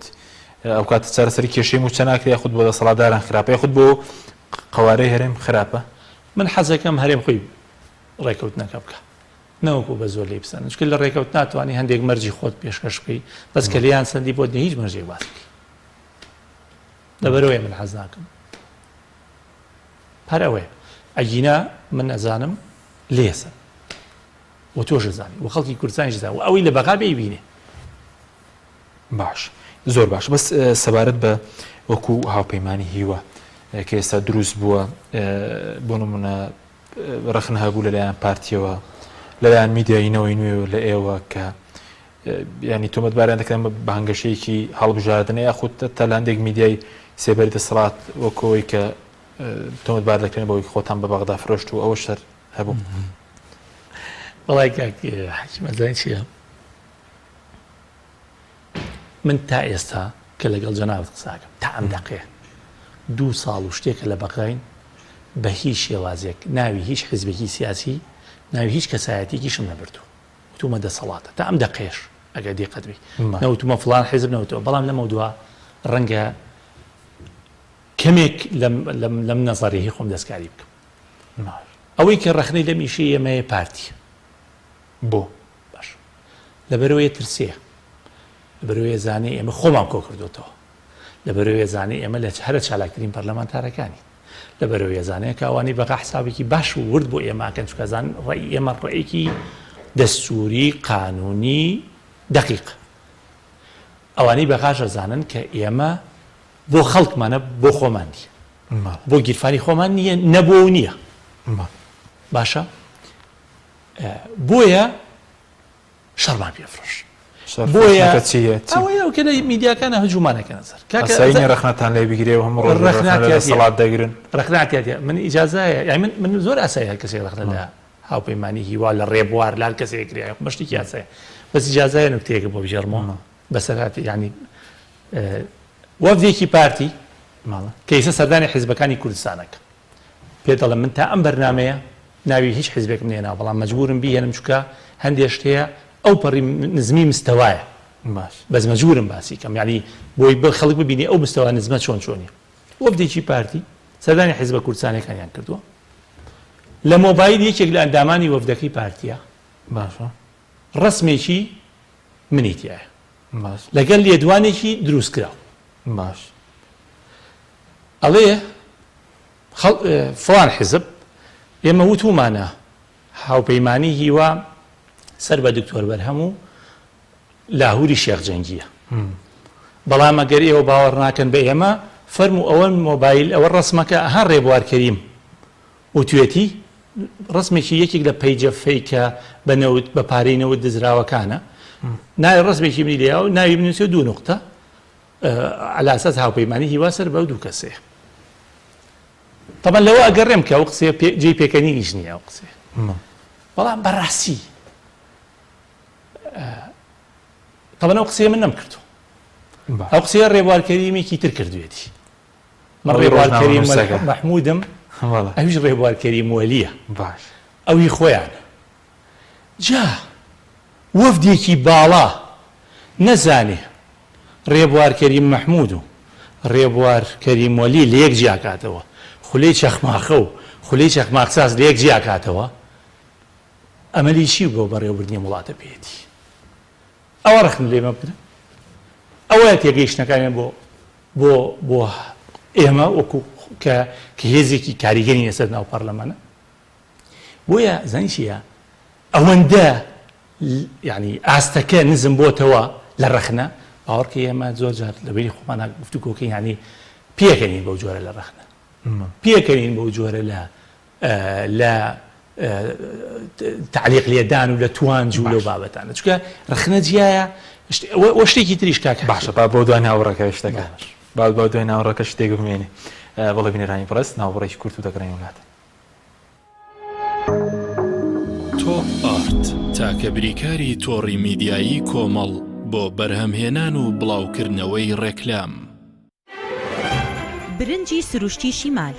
ئەو کاتە چارەسەری کێشەی مووچە ناکرێ یاخود بۆ دەسەڵاتداران خراپە یاخود بۆ قەوارەی هەرێم خراپە؟ من حەزەکەم هەرێم خۆی ڕێکەوتنەکە بکا نەوەکو بە زۆر لێی بسەنن چونکە لە ڕێکەوت ناتوانانی هەندێک مەرجی خۆت پێشکەش بکەی بەس کە لێیان سەندی بۆت نیە هیچ مەرجێک باس بکەی لەبەرەوەی من حەز ناکەم هەر ئەوەیە ئەگینا من ئەزانم لێسە و تۆش ئەزانی و خەڵکی کوردستانیش ئەزانێ و ئەوەی لە بەغا بێ ئەیبینێ. باش زۆر باش بەس سەبارەت بە وەکو هاوپەیمانی هیوا کە ئێستا دروست بووە بۆ نمونە ڕەخنە هەبوو لەلایەن پارتیەوە لەلایەن میدیایی نەوەی نوێ لە ئێوە کە ینی تۆمەتباریان دەکرێن بە بانگەشەیەکی هەڵبژاردنە یاخود تا لە هەندێک میدیای سێبەری دەسەڵات وەکەوەی کە تۆمەتبار دەکرێن بەوەی خۆتان بە بەغدا فرۆشت و ئەوە شەر هەبوو. وەڵای کاک حەکیم ئەزانی چییە من تا ئێستا کە لەگەڵ جەنابت قساکەم تا ئەم دەقەیە دوو ساڵ و شتێکە لە بەغداین بە هیچ شێوازێک ناوی هیچ حزبێکی سیاسی ناوی هیچ کەسایەتێکیشم نەبردووە وتومە دەسەڵاتە تا ئەم دەقەیەش ئەگەر دیقەت بی نەوتومە فڵان حیزب نەوتەوە بەڵام لەمەودوا ڕەنگە کەمێک لەم نەزەریی خۆم دەستکاری بکەم ئەوەی کە ڕەخنەی لەم ئیشەی ئێمەیە پارتی بۆ باش لەبەرەوەی ترسێ لەبەرەوەی زانێ ئێمە خۆمان کۆ کردوتەوە لەبەرەوەی زانێ ئێمە لە هەرە چالاکترین پەرلەمانتارەکانی لەبەرەوەی ئەزانێ کە ئەوانەی بەغا حسابێکی باش و ورد بۆ ئێمە ئەکەن چونکە ئەزانن ڕەئی ئێمە ڕەئێکی دەستووری قانوونی دەقیق ئەوانەی بەغاش ئەزانن کە ئێمە بۆ خەڵکمانە بۆ خۆمان نییە بۆ گیرفانی خۆمان نییە نەبووە و نییە باشە بۆیە شەڕمان پێ فرۆش بۆیە ئەوەیە کە لە میدیاکانە هجوومانەکەنە سەر کاکە ڕەخنەتان لێ بگرێ و هەموو ڕۆژ ڕەخنە لە دەسەڵات دەگرن ڕەخناتیاتە من ئیجازایە یانی من من زۆر ئاسایی هەر کەسێک ڕەخنە لە هاوپەیمانی هیوا لە ڕێبوار لار کەسێک کرێ بە شتێکی یاسایە بەس ئیجازایە نوکتەیەکە بۆ بگێڕمەوە بەسەرهاتی یانی وەفدێکی پارتی کە ئیسە سەردانی حیزبەکانی کوردستانەکە پێت دەڵێم من تا ئەم بەرنامەیە ناوی هیچ حیزبێکم نێناوە بەڵام مەجبورم بیهێنم چونکە هەندێ شت هەیە ئەو پەڕی نزمی مستەوایە باش بەس مەجبورم باسی کەم یعنی بۆی بە خەڵک ببینی ئەو مستەوا نزمە چۆن چۆنیە وەفدێکی پارتی سەردانی حیزبە کوردستانەکانیان کردووە لە مۆبایل یەکێک لە ئەندامانی وەفدەکەی پارتیە باشە ڕسمێکی منی تایە باش لەگەڵ لێدوانێکی دروستکراو باش ئەڵێ فڵان حیزب ئێمە وتومانە هاوپەیمانی هیوا سەر بە دکتۆر بەرهەم و لاهوری شێخ جەنگیە بەڵام ئەگەر ئێوە باوەڕ ناکەن بە ئێمە فەرمو ئەوە مۆبایل ئەوە ڕسمەکە ئەها ڕێبوار کەریم وتوێتی ڕسمێکی یەکێک لە پەیجە فەیکە بە نەوت بە پارەی نەوت دزراوەکانە ناوی ڕسمێکی منی لێیاوە ناوی بنووسێ دوو نوقتە علی اساس هاوپەیمانی هیوا سەر بەو دوو کەسەیە تەبەن لەوە ئەگەڕێم کە ئەو قسەیە جێی پێکەنینیش نییە ئەو قسەیە بەڵام بەڕاستی تەبەن ئەو قسەیە من نەمکردو ئەو قسەیە ڕێبوار کەریمێکی تر کردوێتی من ڕێبوار کەریم مەحمودم ئەویش ڕێبوار کەریم وەلیە باش ئەوی خۆیان جا وەفدێکی باڵا نەزانێ ڕێبوار کەریم مەحمود و ڕێبوار کەریم وەلی لەیەک جیاکاتەوە، خولەی چەخماخە و خولەی چەخماخساز لەیەک جیاکاتەوە، ئەمەلی چی بۆ بەڕێوەبردنی ئەم وڵاتە پێیەتی؟ ئەوە ڕەخنە لێمە بگرن؟ ئەوە تێگەیشتنەکانیان بۆ بۆ بۆ ئێمە وەکو کە کە هێزێکی کاریگەری لەسەر ناو پەرلەمانە بۆیە زانی چییە ئەوەندە یانی ئاستەکە نزم بۆتەوە لە ڕەخنە، باوەڕکە ئێمە زۆر جار لە بەینی خۆمانا گفتوگۆکەین یانی پێکەنین بەو جۆرە لە ڕەخنە، پێکەنین بەو جۆرە لە لە. تەعلیق لێدان و لە توانج و لەو بابەتانە چونکە ڕەخنە جیایە وە شتێکی تریش کاک باشە با بۆ دوای ناوەڕەکە شتەکە با با دوای ناوەڕەکە شتێک بمێنێ بەڵێ بینەرانی بەڕێز ناوبڕێکی کورت و دەگەڕێین وڵاتە. تۆپ ئارت، تاکە بریکاری تۆڕی میدیایی کۆمەڵ بۆ بەرهەمهێنان و بڵاوکردنەوەی ڕێکلام. برنجی سروشتی شیمال،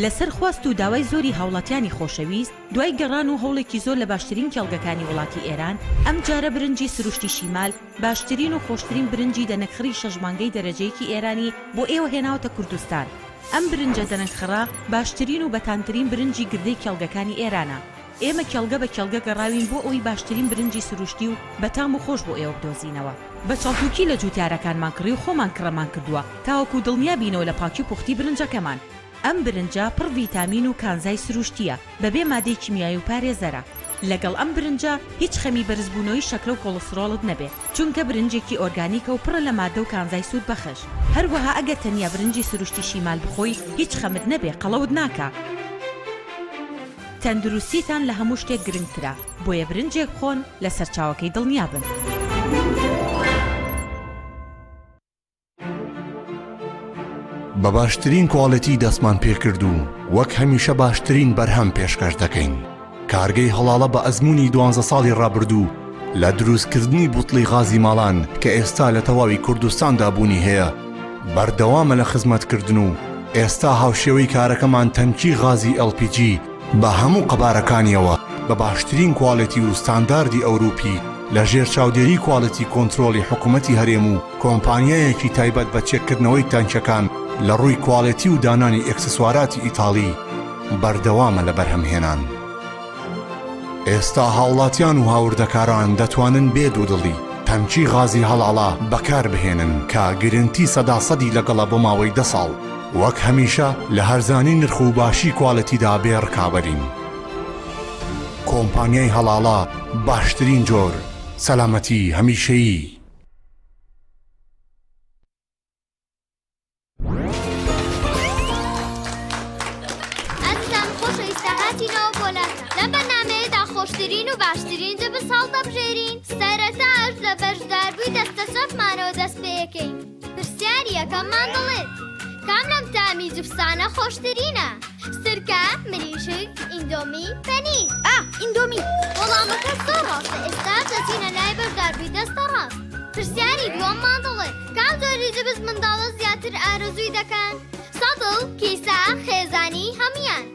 لەسەر خواست و داوای زۆری هاوڵاتیانی خۆشەویست، دوای گەڕان و هەوڵێکی زۆر لە باشترین کێڵگەکانی وڵاتی ئێران، ئەمجارە برنجی سروشتی شیمال باشترین و خۆشترین برنجی دەنەکخڕی شەش مانگەی دەرەجەیەکی ئێرانی بۆ ئێوە هێناوەتە کوردستان. ئەم برنجە دەنەکخڕە باشترین و بەتامترین برنجی گردەی کێڵگەکانی ئێرانە. ئێمە کێڵگە بە کێڵگە گەڕاوین بۆ ئەوەی باشترین برنجی سروشتی و بەتام و خۆش بۆ ئێوە بدۆزینەوە. بە چەڵتوکی لە جوتیارەکانمان کڕی و خۆمان کڕەمان کردووە تاوەکو دڵنیا بینەوە لە پاکی و پوختی برنجەکەمان. ئەم برنجە پڕ ڤیتامین و کانزای سروشتییە، بەبێ مادەی کیمیایی و پارێزەرە. لەگەڵ ئەم برنجە هیچ خەمی بەرزبوونەوەی شەکرە و کۆڵسترۆڵت نەبێ، چونکە برنجێکی ئۆرگانیکە و پڕە لە مادە و کانزای سوودبەخش. هەروەها ئەگەر تەنیا برنجی سروشتی شیمال بخۆی هیچ خەمت نەبێ قەڵەوت ناکا. تەندروستیتان لە هەموو شتێک گرنگترە، بۆیە برنجێک بخۆن لە سەرچاوەکەی دڵنیابن. بە باشترین کواڵێتی دەستمان پێکرد و وەک هەمیشە باشترین بەرهەم پێشکەش دەکەین. کارگەی هەڵاڵە بە ئەزموونی دوانزە ساڵی ڕابردوو لە دروستکردنی بوتڵی غازی ماڵان کە ئێستا لە تەواوی کوردستاندا بوونی هەیە بەردەوامە لە خزمەتکردن و ئێستا هاوشێوەی کارەکەمان تەنکی غازی LPG بە هەموو قەبارەکانیەوە بە باشترین کواڵێتی و ستانداردی ئەوروپی لە ژێر چاودێری کواڵێتی کۆنترۆڵی حکومەتی هەرێم و کۆمپانیایەکی تایبەت بە چێککردنەوەی تانکیەکان لە ڕووی کواڵێتی و دانانی ئێکسسواراتی ئیتاڵی بەردەوامە لە بەرهەمهێنان. ئێستا هاوڵاتیان و هاوردەکاران دەتوانن بێ دوودڵی تەنکی غازی هەڵاڵە بەکاربهێنن کە گرنتی سەدا سەدی لەگەڵە بۆ ماوەی دە ساڵ. وەک هەمیشە لە هەرزانی نرخ و باشی کوالێتیدا بێ ڕکابەرین. کۆمپانیای هەڵاڵە باشترین جۆر، سەلامەتی هەمیشەیی. ئازیزان خۆشەویستە هاتینەوە بۆ لاتان لەم بەرنامەیەدا خۆشترین و باشترین جبس هەڵدەبژێرین سەرەتاش لە بەشداربووی دەستە چەپمانەوە دەست پێیەکەین پرسیاری یەکەممان دەڵێت کام لەم تامی جبسانە خۆشترینە؟ سرکە، مریشک، ئیندۆمی، پەنیر. ئا، ئیندۆمی. وەڵامەکە زۆر ڕاستە، ئێستاش دەچینە لای بەشداربووی دەستە ڕاست. پرسیاری دووەممان دەڵێت کام جۆری جبس منداڵە زیاتر ئارەزووی دەکەن؟ سەتڵ، کیسە، خێزانی، هەموویان.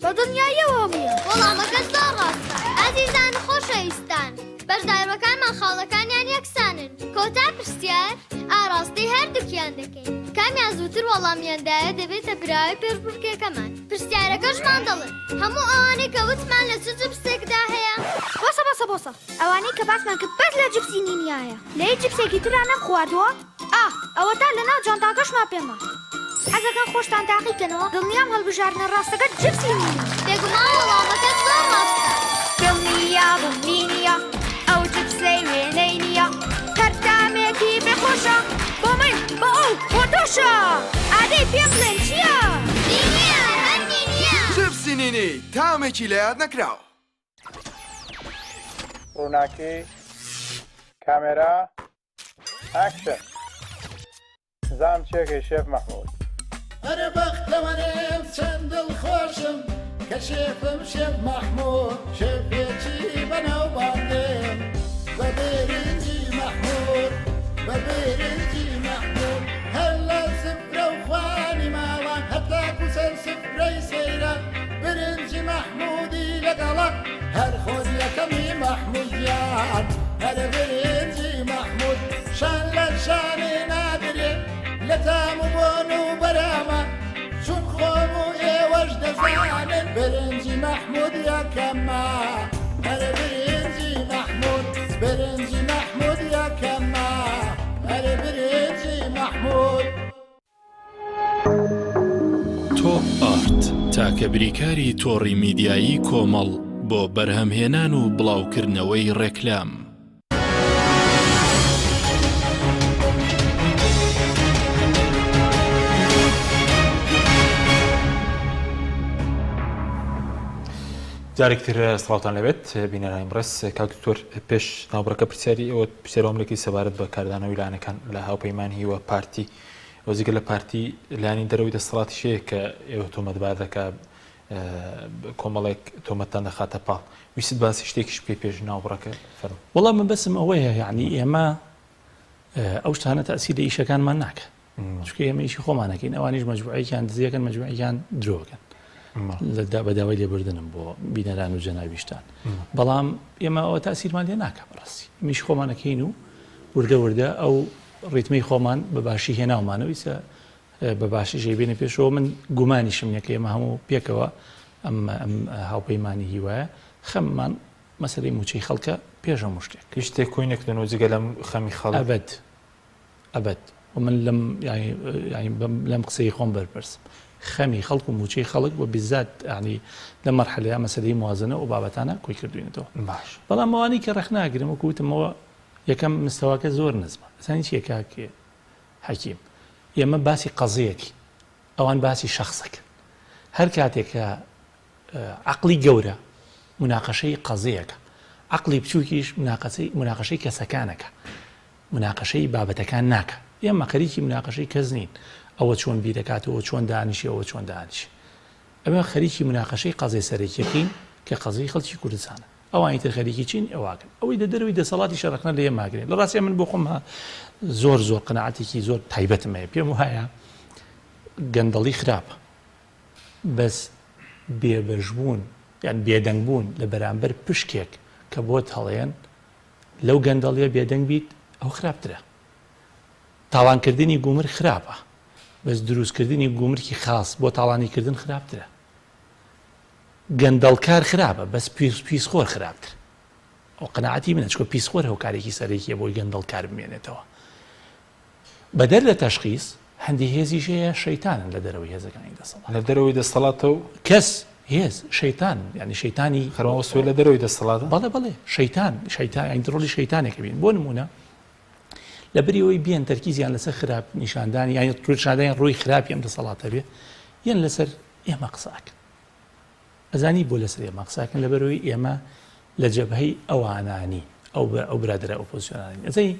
بە دڵنیاییەوە هەموویان. وەڵامەکە زۆر ڕاستە. ئازیزان و خۆشەویستان، بەشداربەکانمان خاڵەکانیان یەکسانن. کۆتا پرسیار ئاڕاستەی هەردووکیان دەکەین. کامیان زووتر وەڵامیان دایە دەبێتە براوەی پێشبڕکێکەمان. پرسیارەکەشمان دەڵێت، هەموو ئەوانەی کە وتمان لە چ جپسێکدا هەیە؟ بۆسە بۆسە بۆسە ئەوانەی کە باسمان کرد بەس لە جپسی نینیایە لە هیچ جپسێکی ترا نەمخواردووە؟ ئا ئەوەتا لەناو جانتاکەشما پێمە. حەزەکەن خۆشتان تاقی کەنەوە دڵنیام هەڵبژاردنە ڕاستەکە جپسی نینیە. بێگومان وەڵامەکە زۆر ڕاستە. دڵنیابم نینیە ئەو جپسەی وێنەی نییە هەر تامێکی بێ خۆشە بۆ من بۆ ئەو بۆ تۆشە ئادەی پێم بڵێن چییە؟ نینیە هەر نینیە. جپسی نینی تامێکی لەیاد نەکراو. ڕووناکی، کامێرا، ئاکشن. زام چێکەی شێف مەحمود. ئەرێ بەختەوەرم چەند دڵخۆشم کە شێفم شێف مەحمود شێفێکی بەناوبانگم بە برنجی مەحمود بە برنجی مەحمود هەر لە سفرە و خوانی ماڵان هەتاکو سەر سفرەی سەیران برنجی مەحمودی لەگەڵە هەر خۆت یەکەمی مەحمود گیان هەر برنجی مەحمود شان لە شانی نادرێ لە تام و بۆن و بەرامە چون خۆم و ئێوەش دەزانن برنجی مەحمود یەکەمە هەر برنجی مەحمود برنجی مەحمود یەکەمە هەر برنجی مەحمود. تۆپ ئارت، تاکە بریکاری تۆڕی میدیایی کۆمەڵ بۆ بەرهەمهێنان و بڵاوکردنەوەی ڕێکلام. جارێکی تر سڵاوتان لێبێت بینەرانی بەڕێز کاک دکتۆر پێش ناوبڕەکە پرسیاری ئێوە پرسیارەوەم لەکەی سەبارەت بە کاردانەوەی لایەنەکان لە هاوپەیمانی هیوا پارتی و جگە لە پارتی لایەنی دەرەوەی دەسەڵاتیش هەیە کە ئێوە تۆمەتبار دەکا کۆمەڵێک تۆمەتتان دەخاتە پاڵ ویست باسی شتێکیش بکەی پێش ناوبڕەکە فەرموو. وەڵا مەبەستم ئەوەیە یعنی ئێمە ئەو شتانە تەئسیر لە ئیشەکانمان ناکە چونکە ئێمە ئیشی خۆمان ئەکەین ئەوانیش مەجموعەیەکیان دزیەکەن مەجموعەیەکیان درۆکەن بە داوای لێبوردنم بۆ بینەران و جەنابیشتان بەڵام ئێمە ئەوە تاسیرمان لێ ناکە بەڕاستی میش خۆمانەکەین و وردە وردە ئەو ڕیتمی خۆمان بە باشی هێناومانەوە ئیسە بە باشی ژێبینە پێشەوە من گومانیشم نییە کە ئێمە هەموو پێکەوە ئەم ئەم هاوپەیمانی هیوایە خەممان مەسەلەی موچەی خەڵکە پێش هەموو شتێک. هیچ شتێک کۆی نەکردنەوە جگە لەم خەمی خەڵک؟ ئەبەد ئەبەد و من لەم یانی یانی لەم قسەی خۆم بەرپرسم خەمی خەڵک و موچەی خەڵک و بیزات یانی لەم مەرحەلەیە مەسەلەی موازنە و بابەتانە کۆی کردوینەتەوە باش بەڵام ئەوانەی کە ڕەخناگرم وەکو وتمەوە یەکەم مستەواکە زۆر نزمە ئەزانی چیە کاک حەکیم ئێمە باسی قەزیەکی ئەوان باسی شەخسەکەن هەر کاتێک کە عەقڵی گەورە موناقەشەی قەزیەکە عەقڵی بچووکیش موناقەشەی کەسەکانەکە موناقەشەی بابەتەکان ناکا ئێمە خەریکی موناقەشەی کەس نین ئەوە چۆن بیرەکاتەوە چۆن دانیشێ ئەوە چۆن دانیشێ ئەمە خەریکی موناقەشەی قەزیە سەرەکیەکەین کە قەزیەی خەڵکی کوردستانە ئەوانی تر خەریکی چین ئەواکەن ئەوەی لە دەرەوەی دەسەڵاتیشە ڕەخنە لە ئێمە ئەگرێ لە ڕاستیا من بۆ خۆم زۆر زۆر قەناعەتێکی زۆر تایبەتم هەیە پێم وایە گەندەڵی خراپە بەس بێبەشبوون یان بێدەنگ بوون لە بەرامبەر پشکێک کە بۆت هەڵێن لەو گەندەڵیە بێدەنگ بیت ئەوە خراپترە. تاڵانکردنی گومرگ خراپە بەس دروستکردنی گومرکی خاس بۆ تاڵانیکردن خراپترە. گەندەڵکار خراپە بەس پیسخۆر خراپتر. ئەو قەناعەتی منە چونکە پیسخۆر هۆکارێکی سەرەکیە بۆی گەندەڵکار بمێنێتەوە. بەدەر لە تەشخیس، هەندێ هێزیش هەیە شەیتانن لە دەرەوەی هێزەکانی دەسەڵات. لە دەرەوەی دەسەڵاتە و. کەس، هێز، شەیتانن، یانی شەیتانی. خەرماوە سوێ لە دەرەوەی دەسەڵاتە؟ بەڵێ بەڵێ، شەیتان، شەیتان، یانی ڕۆڵی شەیتانێک ئەبینن. بۆ نموونە، لە بری ئەوەی بێن تەرکیزیان لەسەر خراپ نیشاندانی، یانی نیشاندانی ڕووی خراپی ئەم دەسەڵاتە بێ، یەن لەسەر ئێمە قسە ئەکەن. ئەزانی بۆ لەسەر ئێمە قسە ئەکەن؟ لەبەرئەوەی ئێمە لە جەبهەی ئەوانە نین، ئەو ئەو برادەرە ئۆپۆزسیۆنانە نین. ئەزانی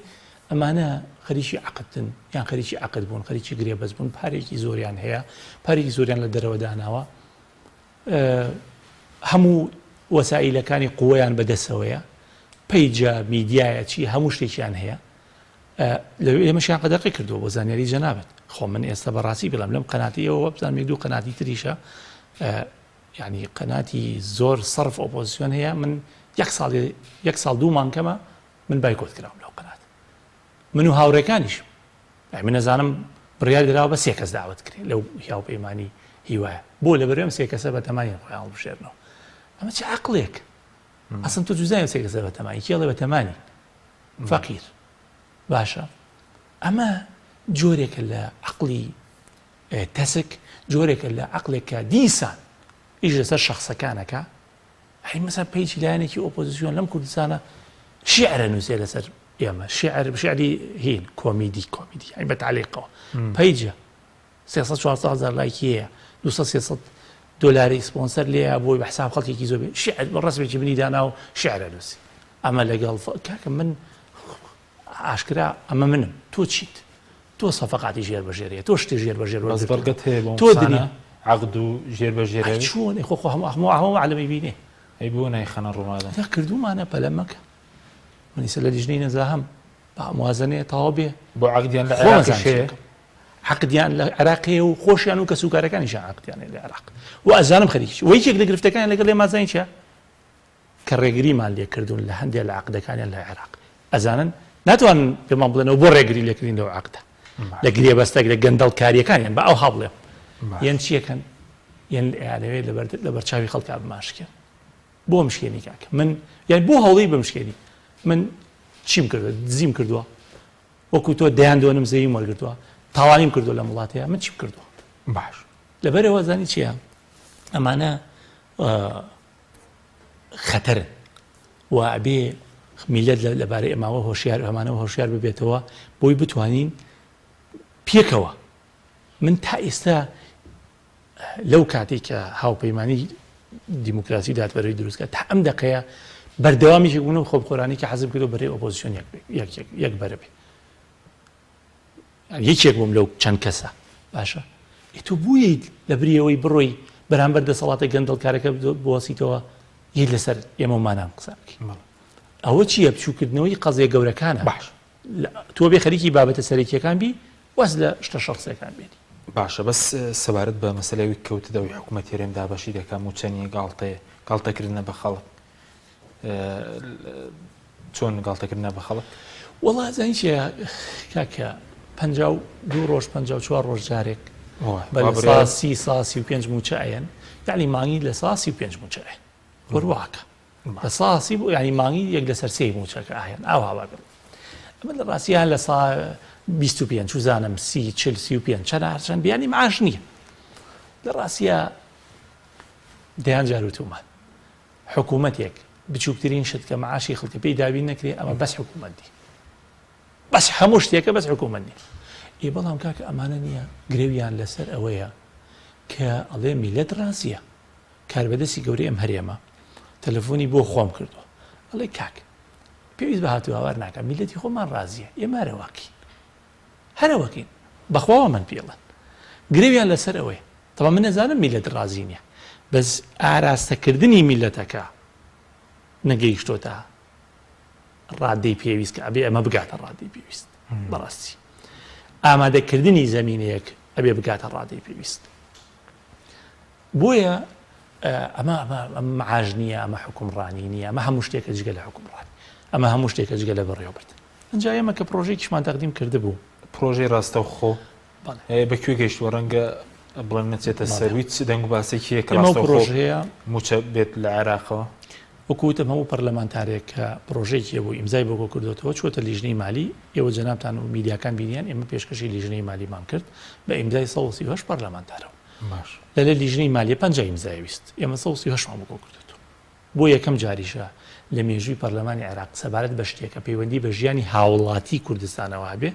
ئەمانە خەریکی عەقدن یان خەریکی عەقد بوون، خەریکی گرێبەست بوون، پارێکی زۆریان هەیە، پارێکی زۆریان لە دەرەوە داناوە، هەموو وەسائیلەکانی قوەیان بەدەستەوەیە، پەیجە، میدیایە، چی هەموو شتێکیان هەیە. لەوێ ئێمەشیان قەدەقەی کردووە بۆ زانیاری جەنابت خۆ من ئێستا بەڕاستی بڵێم لەم قەناتی ئێوە وابزانم یەک دوو قەناتی تریشە یعنی قەناتی زۆر سەرف ئۆپۆزیسیۆن هەیە من یەک ساڵ یەک ساڵ دوو مانکەمە من بایکۆت کراوم لەو قەنات من و هاوڕێکانیش من نەزانم بڕیار دراوە بە سێ کەس داوت کرێ لەو هاوپەیمانی هیوایە بۆ لە بەرێم سێ کەسە بە تەمانی خۆیان هەڵبژێرنەوە ئەمە چ عقلێک ئەسن تۆ جوزای سێ کەسە بە تەمانی کێڵێ بە تەمانی فەقیر باشە ئەمە جۆرێکە لە عەقڵی تەسک جۆرێکە لە عەقڵێک کە دیسان ئیش لەسەر شەخسەکانەکە ئەی مەسا page ی لایەنێکی ئۆپۆزیسیۆن لەم کوردستانە شیعرە نووسێ لەسەر ئێمە شیعر شعری هین کۆمیدی کۆمیدی ئەی بە تعلیقەوە page ە 300 400 هزار لایکی هەیە 200 300 دۆلاری سپۆنسەر لێیە بۆی بە حساب خەڵکێکی زۆر بێ شیعر بە ڕەسمێکی منی دانا و شیعرە نووسی ئەمە لەگەڵ کاکە من ئاشکرا ئەمە منم تۆ چیت تۆ سەفەقاتی ژێر بە ژێرەیە تۆ شتی ژێر بە ژێر بەس بەڵگەت هەیە بۆ تۆ دنیا عەقد و ژێر بە ژێر چۆن خۆ خۆ هەموو هەموو هەموو عالەمی بینێ ئەی بۆ نایخەنە ڕوومادە تا کردوومانە پەلە مەکە من ئیسە لە لیژنەی نەزاهەم با موازنەیە تەواو بێ بۆ عەقدیان لە عێراقیش هەیە عەقدیان لە عێراق هەیە و خۆشیان و کەسوکارەکانیشیان عەقدیان هەیە لە عێراق و ئەزانم خەریکیش و یەکێک لە گرفتەکان لەگەڵ ئێمە زانین چیە کە ڕێگریمان لێکردوون لە هەندێک لە عەقدەکانیان لە عێراق ئەزانن ناتوانن پێمان بڵێنەوە بۆ ڕێگری لێکردین لەو عەقدە لە گرێبەستەک لە گەندەڵکاریەکانیان بە ئەوها بڵێم یەن چیەکەن یەن ئەیانەوێت لەبەر چاوی خەڵکا بمانشکێن بۆ مشکێنی کاکە من یان بۆ هەوڵی بمشکێنی من چیم کردووە دزیم کردووە وەکو تۆ دەیان دۆنم زەویم وەرگرتووە تاوانیم کردووە لەم وڵاتەیە من چیم کردووە باش لەبەرەوە زانی چییە ئەمانە خەتەرن و ئەبێ میلەت لەبارەی ئەماوە هۆشیار ئەمانەوە هۆشیار ببێتەوە بۆی بتوانین پێکەوە من تا ئێستا لەو کاتێک کە هاوپەیمانی. دیموکراسی دادپەروەری دروست کات تا ئەم دەقەیە بەردەوام یەکێک بوون و خۆبخۆرانی کە حەزم کردو بەرەی ئۆپۆزیسیۆن یەک یەک یەک یەک بەرە بێ یەکێک بووم لەو چەند کەسە باشە ئێ تۆ بوویت لە بریەوەی بڕۆی بەرامبەر دەسەڵاتە گەندەڵکارەکە بوەسیتەوە یت لەسەر ئێمە مانان قسە بکەین ئەوە چییە بچووکردنەوەی قەزیە گەورەکانە باش تۆ بێ خەریکی بابەتە سەرەکیەکان بی واز لە شتە شەخسیەکان بێنی. باشە بەس سەبارەت بە مەسەلەی ئەوی کەوتت ئەوی حکومەت هەرێم دابەشی دەکا موچە نیە گاڵتەیە گاڵتەکردنە بە خەڵک چۆن گاڵتەکردنە بە خەڵک؟ وەڵا زانی چیە کاکە 52 ڕۆژ 54 ڕۆژ جارێک بە لە سا سی سا 35 موچە ئەیەن یعنی مانگی لە سا 35 موچە ئەیەن وەرواکە لە سا سی بۆ یانی مانگی یەک لەسەر سێی مووچەکە ئاهێن ئاوا با بڵێم ئەمە لە ڕاستیان لە سا 25 چوزانم سی چل 35 چەند هەرچەند بیانی معاش نییە لە ڕاستیە دەیان جار وتومان حکوومەتێک بچووکترین شت کە معاشی خەڵکە پێی دابین نەکرێ ئەمە بەس حکوومەت دی بەس هەموو شتێکە بەس حکوومەت نیە ئێ بەڵام کاکە ئەمانە نییە گرەویان لەسەر ئەوەیە کە ئەڵێ میلەت ڕازیە کاربەدەستی گەورەی ئەم هەرێمە تەلەفۆنی بۆ خۆم کردووە ئەڵێ کاک پێویست بە هاتوو هاوار ناکە میلەتی خۆمان ڕازیە ئێمە هەرەواکەین هەرەوەکەین بەخواوە من پێڵن گرەویان لەسەر ئەوەیە تەڵا من نەزانم میلەت ڕازی نییە بەس ئاراستەکردنی میلەتەکە نەگەیشتۆتە ڕادەی پێویست کە ئەبێ ئەمە بگاتە ڕادەی پێویست بەڕاستی ئامادەکردنی زمینەیەک ئەبێ بگاتە ڕادەی پێویست بۆیە ئەمە ئەمە ئەمە معاش نییە ئەمە حوکمڕانی نییە ئەمە هەموو شتێکە جگە لە حوکمڕانی ئەمە هەموو شتێکە جگە لە بەڕێوەبردن ئەنجا ئێمە کە پرۆژەیەکیشمان تەقدیم کردبوو پرۆژەی ڕاستەوخۆ بە کوێ گەیشتووە ڕەنگە بڵێن نەچێتە سەروی چ دەنگ و باسێکی هەیە کە ڕاستەوخۆ پرۆژەیە مووچە بێت لە عێراقەوە؟ وەکو وتم هەموو پەرلەمانتارێک کە پرۆژەیەکی هەبوو ئیمزای بۆ کۆکردۆتەوە چووەتە لیژنەی مالی، ئێوە جەنابتان و میدیاکان بینیان ئێمە پێشکەشی لیژنەی مالیمان کرد بە ئیمزای 138 پەرلەمانتارەوە. باش. لە لە لیژنەی مالیە 50 ئیمزای ویست ئێمە 138 مان بۆ کۆکردۆتەوە. بۆ یەکەم جاریشە لە مێژووی پەرلەمانی عێراق سەبارەت بە شتێک کە پەیوەندی بە ژیانی هاوڵاتی کوردستانەوە هەبێ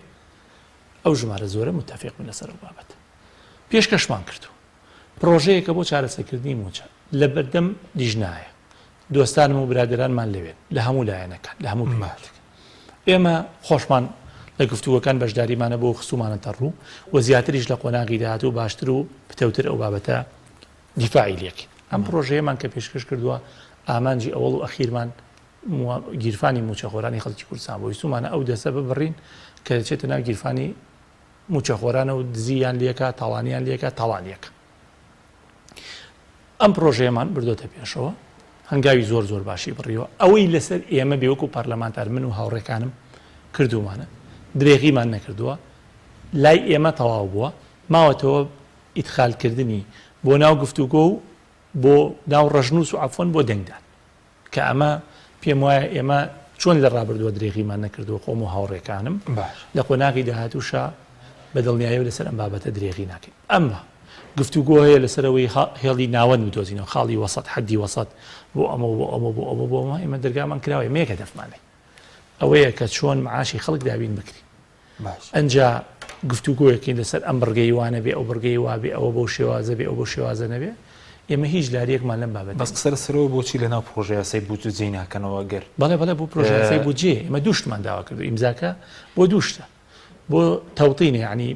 ئەو ژمارە زۆرە متەفیق بوون لەسەر ئەو بابەتە. پێشکەشمان کردووە. پڕۆژەیەکە بۆ چارەسەرکردنی مووچە لە بەردەم لیژنایە. دۆستانم و برادەرانمان لەوێن، لە هەموو لایەنەکان، لە هەموو پێکهاتەکان. ئێمە خۆشمان لە گفتوگۆکان بەشداریمان هەبووە و خستوومانەتە ڕوو و زیاتریش لە قۆناغی داهاتوو باشتر و پتەوتر ئەو بابەتە دیفاعی لێکەین. ئەم پڕۆژەیەمان کە پێشکەش کردووە ئامانجی ئەوەڵ و ئەخیرمان گیرفانی مووچەخۆرانی خەڵکی کوردستان بوو. ویستوومانە ئەو دەستە ببڕین کە دەچێتە ناو گیرفانی مووچەخۆرانە و دزییان لێکا، تاڵانیان لێکا، تاڵانیەکە. ئەم پرۆژەیەمان بردۆتە پێشەوە، هەنگاوی زۆر زۆر باشی بڕیوە. ئەوەی لەسەر ئێمە بێ وەکو پەرلەمانتار من و هاوڕێکانم کردوومانە، درێغیمان نەکردووە، لای ئێمە تەواو بووە، ماوەتەوە ئیدخالکردنی بۆ ناو گفتوگۆ و بۆ ناو ڕەشنووس و عەفوەن بۆ دەنگدان. کە ئەمە پێم وایە ئێمە چۆن لە ڕابردووە درێغیمان نەکردووە خۆم و هاوڕێکانم لە قۆناغی داهاتووشا بە دڵنیایەوە لەسەر ئەم بابەتە درێغی ناکەین. ئەمما گفتوگۆ هەیە لەسەر ئەوەی هێڵی ناوەند بدۆزینەوە، خاڵی وەسەت، حەدی وەسەت بۆ ئەمە و بۆ ئەمە و بۆ ئەمە و بۆ ئەمە، ئێمە دەرگامان کراوە، ئێمە یەک هەدەفمان هەیە ئەوەیە کە چۆن معاشی خەڵک دابین بکرێ. ئەنجا گفتوگۆیەکەین لەسەر ئەم بڕگەی وا نەبێ ئەو بڕگەی وا بێ ئەوە بەو شێوازە بێ ئەو بەو شێوازە نەبێ ئێمە هیچ لاریەکمان لەم بابەتە بەس قسە لەسەرەوە بۆچی لەناو پڕۆژە یاسای بودجە جێی ناکەنەوە گەر بەڵێ بەڵێ بۆ پرۆژە یاسای بودجەیە ئێمە دوو شتمان داوا کردو ئیمزاکە بۆ دوو شتە بۆ تەوتینە یعنی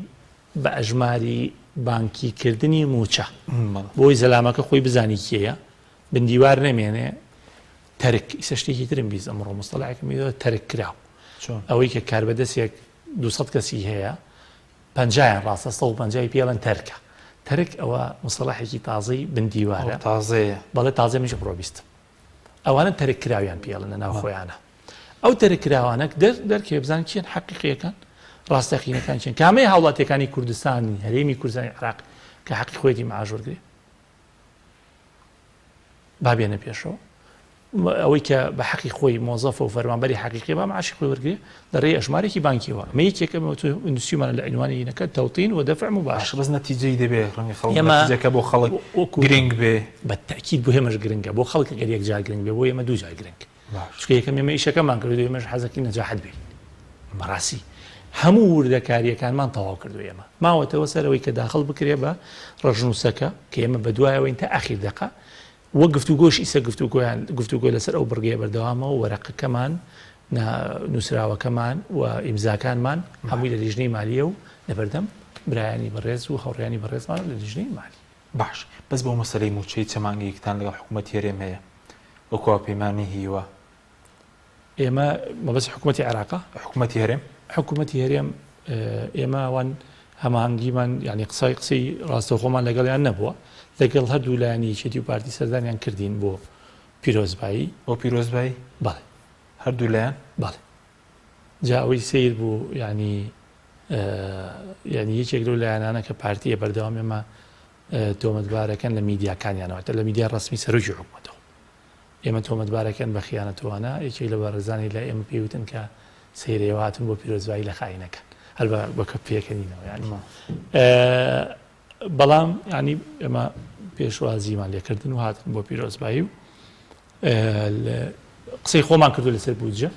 بە ئەژماری بانکی کردنی موچە بۆی زەلامەکە خۆی بزانی کێیە بندیوار نەمێنێ تەرک ئیسە شتێکی ترم بیست ئەمڕۆ مستەڵایەکم بیست تەرک کراو ئەوەی کە کاربەدەستێک 200 کەسی هەیە پەنجایان ڕاستە 150 پێڵەن تەرکە تەرک ئەوە مستەڵاحێکی تازەی بندیوارە تازەیە بەڵێ تازە منیش ئەمڕۆ بیستم ئەوانە تەرک کراویان پێڵن لە ناو خۆیانە ئەو تەرک کراوانە دەر دەرکەوێ بزان کێن حەقیقیەکان ڕاستەقینەکان چێن کامەی هاوڵاتیەکانی کوردستانی هەرێمی کوردستانی عراق کە حەقی خۆیەتی معاش وەرگێ با بێنە پێشەوە ئەوەی کە بە حەقی خۆی مۆزەفە و فەرمانبەری حەقیقی با معاشی خۆی وەرگێ لە ڕێی ئەژمارێکی بانکیەوە ئەمە یەکێکە نووسیمانە لە عینوانی نەکە تەوتین و دەفع مباشر بەس نەتیجەی دەبێ ڕەنگە خەڵک نەتیجەکە بۆ خەڵک گرنگ بێ بە تەئکید بۆ ئێمەش گرنگە بۆ خەڵک ئەگەر یەک جار گرنگ بێ بۆ ئێمە دوو جار گرنگ چونکە یەکەم ئێمە ئیشەکەمان کردو ئێمەش حەزەکەین نەجاحەت بین بەڕاستی هەموو وردەکاریەکانمان تەواو کردو ئێمە ماوەتەوە سەرەوەی کە داخل بکرێ بە ڕەشنووسەکە کە ئێمە بەدوایەوەین تا ئەخیر دەقە. وە گفتوگۆش ئیسە گفتوگۆیان گفتوگۆ لەسەر ئەو بڕگەیە بەردەوامە و وەرەقەکەمان نووسراوەکەمان و ئیمزاکانمان هەمووی لە لیژنەی مالیە و لەبەردەم برایانی بەڕێز و هاوڕێیانی بەڕێزمان لە لیژنەی مالی. باش بەس بۆ مەسەلەی مووچەی چە مانگێکتان لەگەڵ حکوومەتی هەرێم هەیە وەکو هاوپەیمانی هیوا؟ ئێمە مەبەست حکوومەتی عێراقە؟ حکوومەتی هەرێم؟ حکوومەتی هەرێم ئێمە وان هەماهەنگیمان یعنی قسای قسەی ڕاستەوخۆمان لەگەڵیان نەبووە لەگەڵ هەردوو لایەنی یەکێتی و پارتی سەردانیان کردین بۆ پیرۆزبایی. بۆ پیرۆزبایی؟ بەڵێ. هەردوو لایەن؟ بەڵێ. جا ئەوەی سەیر بوو یعنی یعنی یەکێک لەو لایەنانە کە پارتیە بەردەوام ئێمە تۆمەتبارەکەن لە میدیاکانیانەوە لە میدیای ڕەسمی سەرۆکی حکوومەتەوە ئێمە تۆمەتبارەکەن بە خیانەتوانە یەکێک لە بەڕێزانی لای ئێمە پێی وتن کە سەیرە ئێوە هاتن بۆ پیرۆزبایی لە خاینەکان هەر بە بە کە پێکەنینەوە یعنی بەڵام ینی ئێمە پێشوازیمان لێکردن و هاتن بۆ پیرۆزبایی و قسەی خۆمان کردو لەسەر بودجە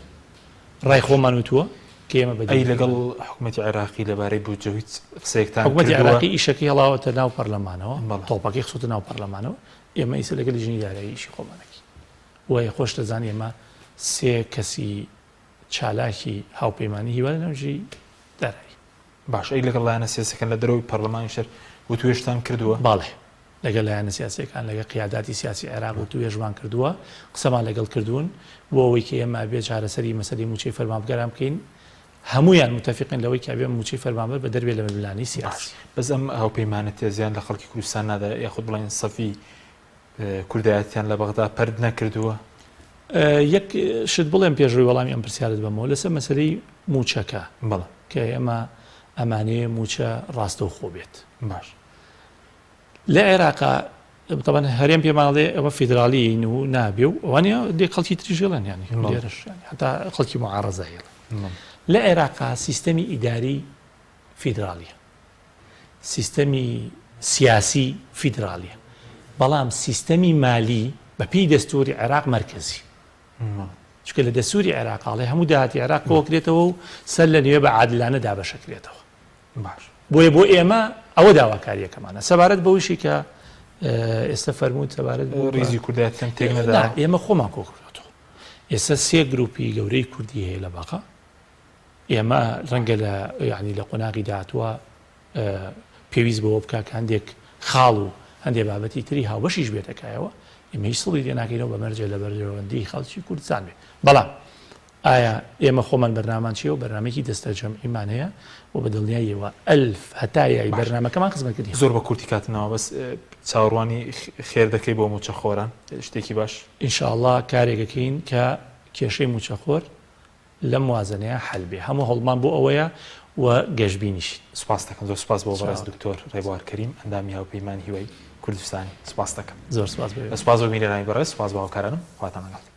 ڕای خۆمان وتووە کە ئێمە بە ئەی لەگەڵ حکوومەتی عێراقی لەبارەی بودجە هیچ قسەیەکتان حکوومەتی عێراقی ئیشەکەی هەڵاوەتە ناو پەرلەمانەوە تۆپەکەی خستۆتە ناو پەرلەمانەوە ئێمە ئیسە لەگەل لیژنەی دارایی ئیشی خۆمان ئەکەین و خۆش دەزانی ئێمە سێ کەسی چالاکی هاوپەیمانی هیوا لەناو لیژنەی دارایی. باش ئەی لەگەڵ لایەنە سیاسیەکان لە دەرەوەی پەرلەمانیش هەر وتوێژتان کردووە؟ بەڵێ لەگەل لایەنە سیاسیەکان لەگەل قیاداتی سیاسی عێراق وتوێژمان کردووە قسەمان لەگەڵ کردوون بۆ ئەوەی کە ئێمە ئەبێ چارەسەری مەسەلەی مووچەی فەرمانبگەران بکەین هەموویان متەفقن لەوەی کە ئەبێ مووچەی فەرمانبەر بەدەر بێ لە ململانێی باش سیاسی. بەس ئەم هاوپەیمانەتیە زیان لە خەڵکی کوردستان نادا یاخود بڵێین سەفی کوردایەتیان لە بەغدا پەرت نەکردووە؟ یەک شت بڵێم پێش ئەوەی وەڵامی ئەم پرسیارەت بەمەوە لەسەر مەسەلەی مووچەکە بەڵێ. کە ئێمە ئەمانەوێ مووچە ڕاستەوخۆ بێت. باش. لە عێراقا تەبعەن هەرێم پێمان ئەڵێ ئەوە فیدراڵیین و نابێ و ئەوانە دێ خەڵکی تریش ئەڵێن یانی لێرەش یانی هەتا خەڵکی معارەزە هێڵێ لە عێراقا سیستەمی ئیداری فیدراڵیە سیستەمی سیاسی فیدراڵیە بەڵام سیستەمی مالی بە پێی دەستوری عێراق مەرکەزی چونکە لە دەستوری عێراق ئاڵێ هەموو داهاتی عێراق کۆکرێتەوە و سەر لە نوێ بە عادلانە دابەشەکرێتەوە باش. بۆیە بۆ ئێمە ئەوە داواکاریەکەمانە سەبارەت بەوەیشی کە ئێستا فەرمووت سەبارەت بۆ ڕیزی کوردایەتیان تێک نەدا ئێمە خۆمان کۆ کردوەتەوە ئێستا سێ گروپی گەورەی کوردی هەیە لە بەغا ئێمە ڕەنگە لە یعنی لە قۆناغی داهاتووە پێویست بەوە بکە کە هەندێک خاڵ و هەندێک بابەتی تری هاوبەشیش بێتەکایەوە ئێمە هیچ سڵی لێ ناکەینەوە بە مەرجێ لە بەرژەوەندی خەڵکی کوردستان بێ بەڵام ئایا ئێمە خۆمان بەرنامان چیە و بەرنامەیەکی دەستەجەمعیمان هەیە و بە دڵنیاییەوە ئەلف هەتا یای بەرنامەکەمان خزمەتکردنی زۆر بە کورتی کاتنەوە بەس چاوەڕوانی خێر دەکەی بۆ مووچەخۆران شتێکی باش؟ ان شاء اللە کارێک ئەکەین کە کێشەی مووچەخۆر لەم موازنەیە حەل بێ هەموو هەوڵمان بۆ ئەوەیە و گەشبینیشین. سوپاست دەکەم زۆر سوپاس بۆ بەڕێز دکتۆر ڕێبوار کەریم ئەندامی هاوپەیمانی هیوای کوردستانی سوپاست دەکەم. زۆر سوپاس بۆ ئێوە. سوپاس بۆ بینەرانی بەڕێز سوپاس بۆ هاوکارانم خواتان لەگەڵ.